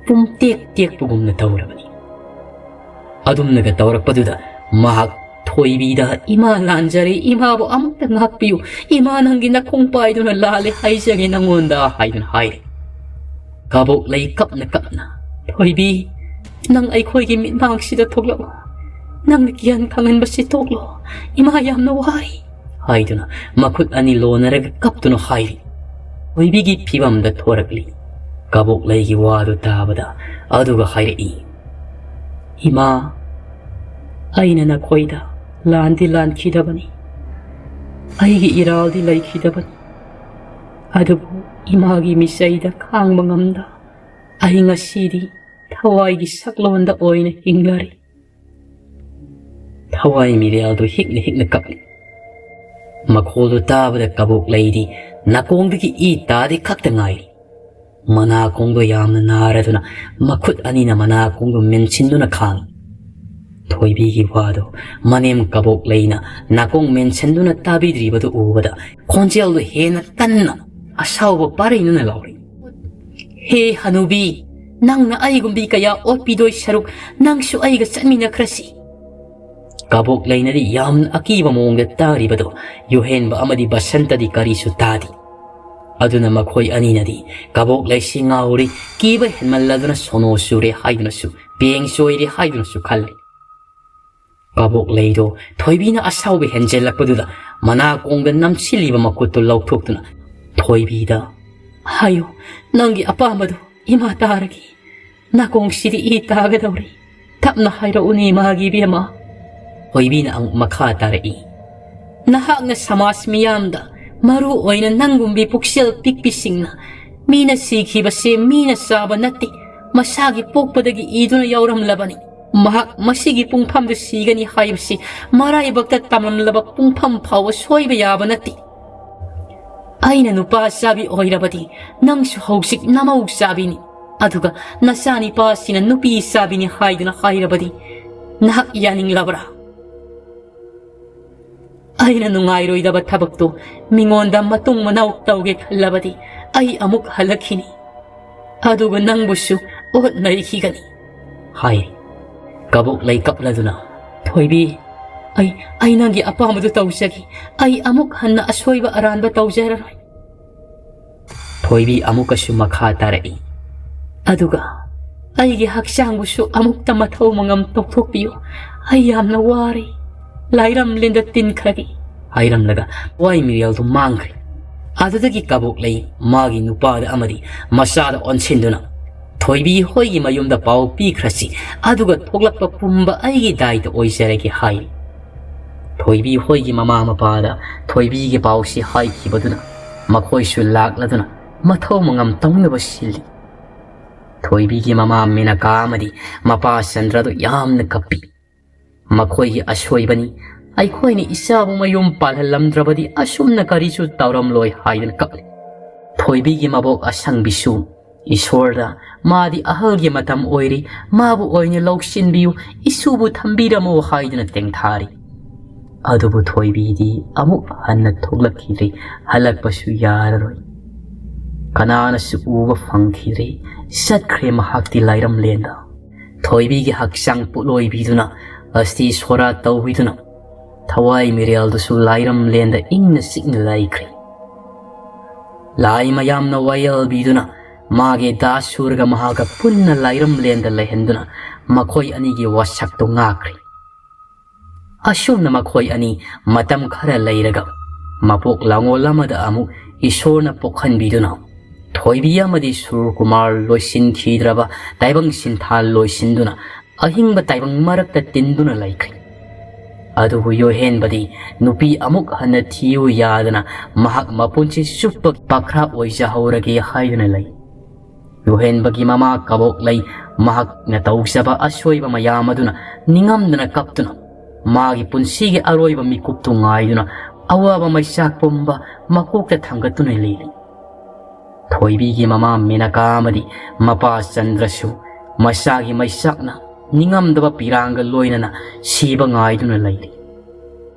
ꯄꯨꯝꯇꯦꯛ ꯇꯦꯛꯄꯒꯨꯝꯅ ꯇꯧꯔꯕꯅꯤ꯫ ꯑꯗꯨꯝꯅꯒ ꯇꯧꯔꯛꯄꯗꯨꯗ ꯃꯍꯥꯛ ꯊꯣꯏꯕꯤꯗ, "ꯏꯃꯥ ꯂꯥꯟꯖꯔꯦ, ꯏꯃꯥꯕꯨ ꯑꯃꯨꯛꯇ ꯉꯥꯛꯄꯤꯌꯨ, ꯏꯃꯥ ꯅꯪꯒꯤ ꯅꯈꯣꯡ ꯄꯥꯏꯗꯨꯅ ꯂꯥꯜꯂꯦ ꯍꯥꯏꯖꯒꯦ ꯅꯪꯉꯣꯟꯗ" ꯍꯥꯏꯗꯨꯅ ꯍꯥꯏꯔꯦ꯫ ꯀꯕꯣꯛ ꯂꯩ ꯀꯞꯅ ꯀꯞꯅ, "ꯊꯣꯏꯕꯤ, ꯅꯪ ꯑꯩꯈꯣꯏꯒꯤ ꯃꯤꯠꯃꯥꯡꯁꯤꯗ ꯊꯣꯛꯂꯛꯎ, ꯅꯪꯅ ꯒ꯭ꯌꯥꯟ ꯈꯪꯍꯟꯕꯁꯤ ꯇꯣꯛꯂꯣ, ꯏꯃꯥ ꯌꯥꯝꯅ ꯋꯥꯏ" ꯍꯥꯏꯗꯨꯅ ꯃꯈꯨꯠ ꯑꯅꯤ ꯂꯣꯟꯅꯔꯒ ꯀꯞꯇꯨꯅ ꯍꯥꯏꯔꯤ꯫ ꯊꯣꯏꯕꯤꯒꯤ ꯐꯤꯕꯝꯗ ꯊꯣꯔꯛꯂꯤ꯫ ꯀꯕꯣꯛ ꯂꯩꯒꯤ ꯋꯥꯗꯨ ꯇꯥꯕꯗ ꯑꯗꯨꯒ ꯍꯥꯏꯔꯛꯏ, "ꯏꯃꯥ, ꯑꯩꯅ ꯅꯈꯣꯏꯗ ꯂꯥꯟꯗꯤ ꯂꯥꯟꯈꯤꯗꯕꯅꯤ, ꯑꯩꯒꯤ ꯏꯔꯥꯜꯗꯤ ꯂꯩꯈꯤꯗꯕꯅꯤ, ꯑꯗꯨꯕꯨ ꯏꯃꯥꯒꯤ ꯃꯤꯆꯩꯗ ꯈꯥꯡꯕ ꯉꯝꯗ ꯑꯩ ꯉꯁꯤꯗꯤ ꯊꯋꯥꯏꯒꯤ ꯁꯛꯂꯣꯟꯗ ꯑꯣꯏꯅ ꯍꯤꯡꯂꯔꯤ꯫" ꯊꯋꯥꯏ ꯃꯤꯔꯦꯜꯗꯨ ꯍꯤꯛꯅ ꯍꯤꯛꯅ ꯀꯞꯂꯤ꯫ ꯃꯈꯣꯜꯗꯨ ꯇꯥꯕꯗ ꯀꯕꯣꯛ ꯂꯩꯗꯤ ꯅꯥꯀꯣꯡꯗꯒꯤ ꯏ ꯇꯥꯗꯤ ꯈꯛꯇ ꯉꯥꯏꯔꯤ꯫ ꯃꯅꯥꯀꯣꯡꯗꯣ ꯌꯥꯝꯅ ꯅꯥꯔꯗꯨꯅ ꯃꯈꯨꯠ ꯑꯅꯤꯅ ꯃꯅꯥꯀꯣꯡꯗꯣ ꯃꯦꯟꯁꯤꯟꯗꯨꯅ ꯈꯥꯡꯏ꯫ ꯊꯣꯏꯕꯤꯒꯤ ꯋꯥꯗꯣ ꯃꯅꯦꯝ ꯀꯕꯣꯛ ꯂꯩꯅ ꯅꯥꯀꯣꯡ ꯃꯦꯟꯁꯤꯟꯗꯨꯅ ꯇꯥꯕꯤꯗ꯭ꯔꯤꯕꯗꯨ ꯎꯕꯗ ꯈꯣꯟꯖꯦꯜꯗꯨ ꯍꯦꯟꯅ ꯀꯟꯅ ꯑꯁꯥꯎꯕ ꯄꯥꯔꯩꯅꯅ ꯂꯥꯎꯔꯛꯏ꯫ "ꯍꯦ ꯍꯅꯨꯕꯤ, ꯅꯪꯅ ꯑꯩꯒꯨꯝꯕꯤ ꯀꯌꯥ ꯑꯣꯠꯄꯤꯗꯣꯏ ꯁꯔꯨꯛ ꯅꯪꯁꯨ ꯑꯩꯒ ꯆꯠꯃꯤꯟꯅꯈ꯭ꯔꯁꯤ꯫" ꯀꯕꯣꯛ ꯂꯩꯅꯗꯤ ꯌꯥꯝꯅ ꯑꯀꯤꯕ ꯃꯑꯣꯡꯗ ꯇꯥꯔꯤꯕꯗꯨ ꯌꯨꯍꯦꯟꯕ ꯑꯃꯗꯤ ꯕꯁꯟꯇꯗꯤ ꯀꯔꯤꯁꯨ ꯇꯥꯗꯦ꯫ ꯑꯗꯨꯅ ꯃꯈꯣꯏ ꯑꯅꯤꯅꯗꯤ ꯀꯕꯣꯛ ꯂꯩꯁꯤ ꯉꯥꯎꯔꯤ, ꯀꯤꯕ ꯍꯦꯟꯃꯜꯂꯗꯨꯅ ꯁꯣꯅꯣ ꯆꯨꯔꯦ ꯍꯥꯏꯗꯨꯅꯁꯨ, ꯄꯦꯡ ꯆꯣꯏꯔꯦ ꯍꯥꯏꯗꯨꯅꯁꯨ ꯈꯜꯂꯤ꯫ ꯀꯕꯣꯛ ꯂꯩꯗꯣ ꯊꯣꯏꯕꯤꯅ ꯑꯁꯥꯎꯕ ꯍꯦꯟꯖꯜꯂꯛꯄꯗꯨꯗ ꯃꯅꯥ ꯀꯣꯡꯗ ꯅꯝꯁꯤꯜꯂꯤꯕ ꯃꯈꯨꯠꯇꯨ ꯂꯧꯊꯣꯛꯇꯨꯅ ꯊꯣꯏꯕꯤꯗ, "ꯍꯥꯏꯌꯨ, ꯅꯪꯒꯤ ꯑꯄꯥꯝꯕꯗꯨ ꯏꯃꯥ ꯇꯥꯔꯒꯦ꯫ ꯅꯥꯀꯣꯡꯁꯤꯗꯤ ꯏ ꯇꯥꯒꯗꯧꯔꯤ꯫ ꯇꯞꯅ ꯍꯥꯏꯔꯛꯎꯅꯦ ꯏꯃꯥꯒꯤ ꯏꯕꯦꯝꯃ꯫" ꯊꯣꯏꯕꯤꯅ ꯑꯃꯨꯛ ꯃꯈꯥ ꯇꯥꯔꯛꯏ, "ꯅꯍꯥꯛꯅ ꯁꯃꯥꯖ ꯃꯤꯌꯥꯝꯗ, ꯃꯔꯨ ꯑꯣꯏꯅ ꯅꯪꯒꯨꯝꯕꯤ ꯄꯨꯛꯆꯦꯜ ꯄꯤꯛꯄꯤꯁꯤꯡꯅ, ꯃꯤꯅ ꯁꯤꯈꯤꯕꯁꯦ ꯃꯤꯅ ꯆꯥꯕ ꯅꯠꯇꯦ, ꯃꯁꯥꯒꯤ ꯄꯣꯛꯄꯗꯒꯤ ꯏꯗꯨꯅ ꯌꯥꯎꯔꯝꯂꯕꯅꯤ꯫ ꯃꯍꯥꯛ ꯃꯁꯤꯒꯤ ꯄꯨꯡꯐꯝꯗ ꯁꯤꯒꯅꯤ ꯍꯥꯏꯕꯁꯤ ꯃꯔꯥꯏꯕꯛꯇ ꯇꯝꯂꯝꯂꯕ ꯄꯨꯡꯐꯝ ꯐꯥꯎꯕ ꯁꯣꯏꯕ ꯌꯥꯕ ꯅꯠꯇꯦ꯫ ꯑꯩꯅ ꯅꯨꯄꯥ ꯆꯥꯕꯤ ꯑꯣꯏꯔꯕꯗꯤ ꯅꯪꯁꯨ ꯍꯧꯖꯤꯛ ꯅꯃꯧ ꯆꯥꯕꯤꯅꯤ꯫ ꯑꯗꯨꯒ ꯅꯆꯥꯅꯤꯄꯥꯁꯤꯅ ꯅꯨꯄꯤ ꯆꯥꯕꯤꯅꯤ ꯍꯥꯏꯗꯨꯅ ꯍꯥꯏꯔꯕꯗꯤ ꯅꯍꯥꯛ ꯌꯥꯅꯤꯡꯂꯕ꯭ꯔꯥ? ꯑꯩꯅ ꯅꯨꯡꯉꯥꯏꯔꯣꯏꯗꯕ ꯊꯕꯛꯇꯨ ꯃꯤꯉꯣꯟꯗ ꯃꯇꯨꯡ ꯃꯅꯥꯎ ꯇꯧꯒꯦ ꯈꯜꯂꯕꯗꯤ ꯑꯩ ꯑꯃꯨꯛ ꯍꯜꯂꯛꯈꯤꯅꯤ꯫ ꯑꯗꯨꯒ ꯅꯪꯕꯨꯁꯨ ꯑꯣꯠ ꯅꯩꯈꯤꯒꯅꯤ," ꯍꯥꯏ꯫ ꯀꯕꯣꯛ ꯂꯩ ꯀꯞꯂꯗꯨꯅ, "ꯊꯣꯏꯕꯤ, ꯑꯩ, ꯑꯩ ꯅꯪꯒꯤ ꯑꯄꯥꯝꯕꯗꯨ ꯇꯧꯖꯒꯦ꯫ ꯑꯩ ꯑꯃꯨꯛ ꯍꯟꯅ ꯑꯁꯣꯏꯕ ꯑꯔꯥꯟꯕ ꯇꯧꯖꯔꯔꯣꯏ꯫" ꯊꯣꯏꯕꯤ ꯑꯃꯨꯛꯀꯁꯨ ꯃꯈꯥ ꯇꯥꯔꯛꯏ, "ꯑꯗꯨꯒ ꯑꯩꯒꯤ ꯍꯛꯆꯥꯡꯕꯨꯁꯨ ꯑꯃꯨꯛꯇ ꯃꯊꯧ ꯃꯉꯝ ꯇꯧꯊꯣꯛꯄꯤꯌꯨ꯫ ꯑꯩ ꯌꯥꯝꯅ ꯋꯥꯔꯦ꯫ ꯂꯥꯏꯔꯝꯂꯦꯟꯗ ꯇꯤꯟꯈ꯭ꯔꯒꯦ," ꯍꯥꯏꯔꯝꯂꯒ ꯋꯥꯏ ꯃꯤꯔꯦꯜꯗꯨ ꯃꯥꯡꯈ꯭ꯔꯦ꯫ ꯑꯗꯨꯗꯒꯤ ꯀꯕꯣꯛ ꯂꯩ ꯃꯥꯒꯤ ꯅꯨꯄꯥꯗ ꯑꯃꯗꯤ ꯃꯆꯥꯗ ꯑꯣꯟꯁꯤꯟꯗꯨꯅ, "ꯊꯣꯏꯕꯤ ꯍꯣꯏꯒꯤ ꯃꯌꯨꯝꯗ ꯄꯥꯎ ꯄꯤꯈ꯭ꯔꯁꯤ, ꯑꯗꯨꯒ ꯊꯣꯛꯂꯛꯄ ꯄꯨꯝꯕ ꯑꯩꯒꯤ ꯗꯥꯏꯇ ꯑꯣꯏꯖꯔꯒꯦ," ꯍꯥꯏꯔꯤ꯫ ꯊꯣꯏꯕꯤ ꯍꯣꯏꯒꯤ ꯃꯃꯥ ꯃꯄꯥꯗ ꯊꯣꯏꯕꯤꯒꯤ ꯄꯥꯎꯁꯤ ꯍꯥꯏꯈꯤꯕꯗꯨꯅ ꯃꯈꯣꯏꯁꯨ ꯂꯥꯛꯂꯗꯨꯅ ꯃꯊꯧ ꯃꯉꯝ ꯇꯧꯅꯕ ꯁꯤꯜꯂꯤ꯫ ꯊꯣꯏꯕꯤꯒꯤ ꯃꯃꯥ ꯃꯦꯅꯀꯥ ꯑꯃꯗꯤ ꯃꯄꯥ ꯆꯟꯗ꯭ꯔꯗꯨ ꯌꯥꯝꯅ ꯀꯞꯄꯤ꯫ ꯃꯈꯣꯏꯒꯤ ꯑꯁꯣꯏꯕꯅꯤ꯫ ꯑꯩꯈꯣꯏꯅ ꯏꯆꯥꯕꯨ ꯃꯌꯨꯝ ꯄꯥꯜꯍꯜꯂꯝꯗ꯭ꯔꯕꯗꯤ ꯑꯁꯨꯝꯅ ꯀꯔꯤꯁꯨ ꯇꯧꯔꯝꯂꯣꯏ ꯍꯥꯏꯗꯨꯅ ꯀꯞꯂꯤ꯫ ꯊꯣꯏꯕꯤꯒꯤ ꯃꯕꯣꯛ ꯑꯁꯪꯕꯤꯁꯨ ꯏꯁꯣꯔꯗ ꯃꯥꯗꯤ ꯑꯍꯜꯒꯤ ꯃꯇꯝ ꯑꯣꯏꯔꯤ, ꯃꯥꯕꯨ ꯑꯣꯏꯅ ꯂꯧꯁꯤꯟꯕꯤꯌꯨ, ꯏꯁꯨꯕꯨ ꯊꯝꯕꯤꯔꯝꯃꯨ ꯍꯥꯏꯗꯨꯅ ꯇꯦꯡꯊꯥꯔꯤ꯫ ꯑꯗꯨꯕꯨ ꯊꯣꯏꯕꯤꯗꯤ ꯑꯃꯨꯛ ꯍꯟꯅ ꯊꯣꯛꯂꯛꯈꯤꯗ꯭ꯔꯤ, ꯍꯜꯂꯛꯄꯁꯨ ꯌꯥꯔꯔꯣꯏ꯫ ꯀꯅꯥꯅꯁꯨ ꯎꯕ ꯐꯪꯈꯤꯗ꯭ꯔꯤ, ꯆꯠꯈ꯭ꯔꯦ ꯃꯍꯥꯛꯇꯤ ꯂꯥꯏꯔꯝꯂꯦꯟꯗ꯫ ꯊꯣꯏꯕꯤꯒꯤ ꯍꯛꯆꯥꯡ ꯄꯣꯠꯂꯣꯏꯕꯤꯗꯨꯅ, ꯑꯁꯇꯤ ꯁꯣꯔꯥ ꯇꯧꯕꯤꯗꯨꯅ, ꯊꯋꯥꯏ ꯃꯤꯔꯦꯜꯗꯨꯁꯨ ꯂꯥꯏꯔꯝꯂꯦꯟꯗ ꯏꯪꯅ ꯆꯤꯛꯅ ꯂꯩꯈ꯭ꯔꯦ꯫ ꯂꯥꯏ ꯃꯌꯥꯝꯅ ꯋꯥꯌꯦꯜꯕꯤꯗꯨꯅ ꯃꯥꯒꯤ ꯗꯥ ꯁꯨꯔꯒ ꯃꯍꯥꯛꯀ ꯄꯨꯟꯅ ꯂꯥꯏꯔꯝꯂꯦꯟꯗ ꯂꯩꯍꯟꯗꯨꯅ ꯃꯈꯣꯏ ꯑꯅꯤꯒꯤ ꯋꯥꯁꯛꯇꯨ ꯉꯥꯛꯈ꯭ꯔꯦ꯫ ꯑꯁꯨꯝꯅ ꯃꯈꯣꯏ ꯑꯅꯤ ꯃꯇꯝ ꯈꯔ ꯂꯩꯔꯒ ꯃꯄꯣꯛ ꯂꯥꯉꯣꯜ ꯑꯃꯗ ꯑꯃꯨꯛ ꯏꯁꯣꯔꯅ ꯄꯣꯛꯍꯟꯕꯤꯗꯨꯅ ꯊꯣꯏꯕꯤ ꯑꯃꯗꯤ ꯁꯨꯔꯀꯨꯃꯥꯔ ꯂꯣꯏꯁꯤꯟꯈꯤꯗ꯭ꯔꯕ ꯇꯥꯏꯕꯪ ꯁꯤꯟꯊꯥ ꯂꯣꯏꯁꯤꯟꯗꯨꯅ ꯑꯍꯤꯡꯕ ꯇꯥꯏꯕꯪ ꯃꯔꯛꯇ ꯇꯤꯟꯗꯨꯅ ꯂꯩꯈ꯭ꯔꯦ꯫ ꯑꯗꯨꯕꯨ ꯌꯣꯍꯦꯟꯕꯗꯤ ꯅꯨꯄꯤ ꯑꯃꯨꯛ ꯍꯟꯅ ꯊꯤꯌꯨ ꯌꯥꯗꯅ ꯃꯍꯥꯛ ꯃꯄꯨꯟꯁꯤ ꯆꯨꯞꯄ ꯄꯥꯈ꯭ꯔꯥ ꯑꯣꯏꯖꯍꯧꯔꯒꯦ ꯍꯥꯏꯗꯨꯅ ꯂꯩ꯫ ꯌꯣꯍꯦꯟꯕꯒꯤ ꯃꯃꯥ ꯀꯕꯣꯛꯂꯩ ꯃꯍꯥꯛꯅ ꯇꯧꯖꯕ ꯑꯁꯣꯏꯕ ꯃꯌꯥꯝ ꯑꯗꯨꯅ ꯅꯤꯡꯉꯝꯗꯅ ꯀꯞꯇꯨꯅ ꯃꯥꯒꯤ ꯄꯨꯟꯁꯤꯒꯤ ꯑꯔꯣꯏꯕ ꯃꯤꯀꯨꯞꯇꯨ ꯉꯥꯏꯗꯨꯅ ꯑꯋꯥꯕ ꯃꯩꯆꯥꯛ ꯄꯨꯝꯕ ꯃꯀꯣꯛꯇ ꯊꯥꯡꯒꯠꯇꯨꯅ ꯂꯩꯔꯤ꯫ ꯊꯣꯏꯕꯤꯒꯤ ꯃꯃꯥ ꯃꯦꯅꯀꯥ ꯑꯃꯗꯤ ꯃꯄꯥ ꯆꯟꯗ꯭ꯔꯁꯨ ꯃꯆꯥꯒꯤ ꯃꯩꯆꯥꯛꯅ ꯅꯤꯡꯉꯝꯗꯕ ꯄꯤꯔꯥꯡꯒ ꯂꯣꯏꯅꯅ ꯁꯤꯕ ꯉꯥꯏꯗꯨꯅ ꯂꯩꯔꯤ꯫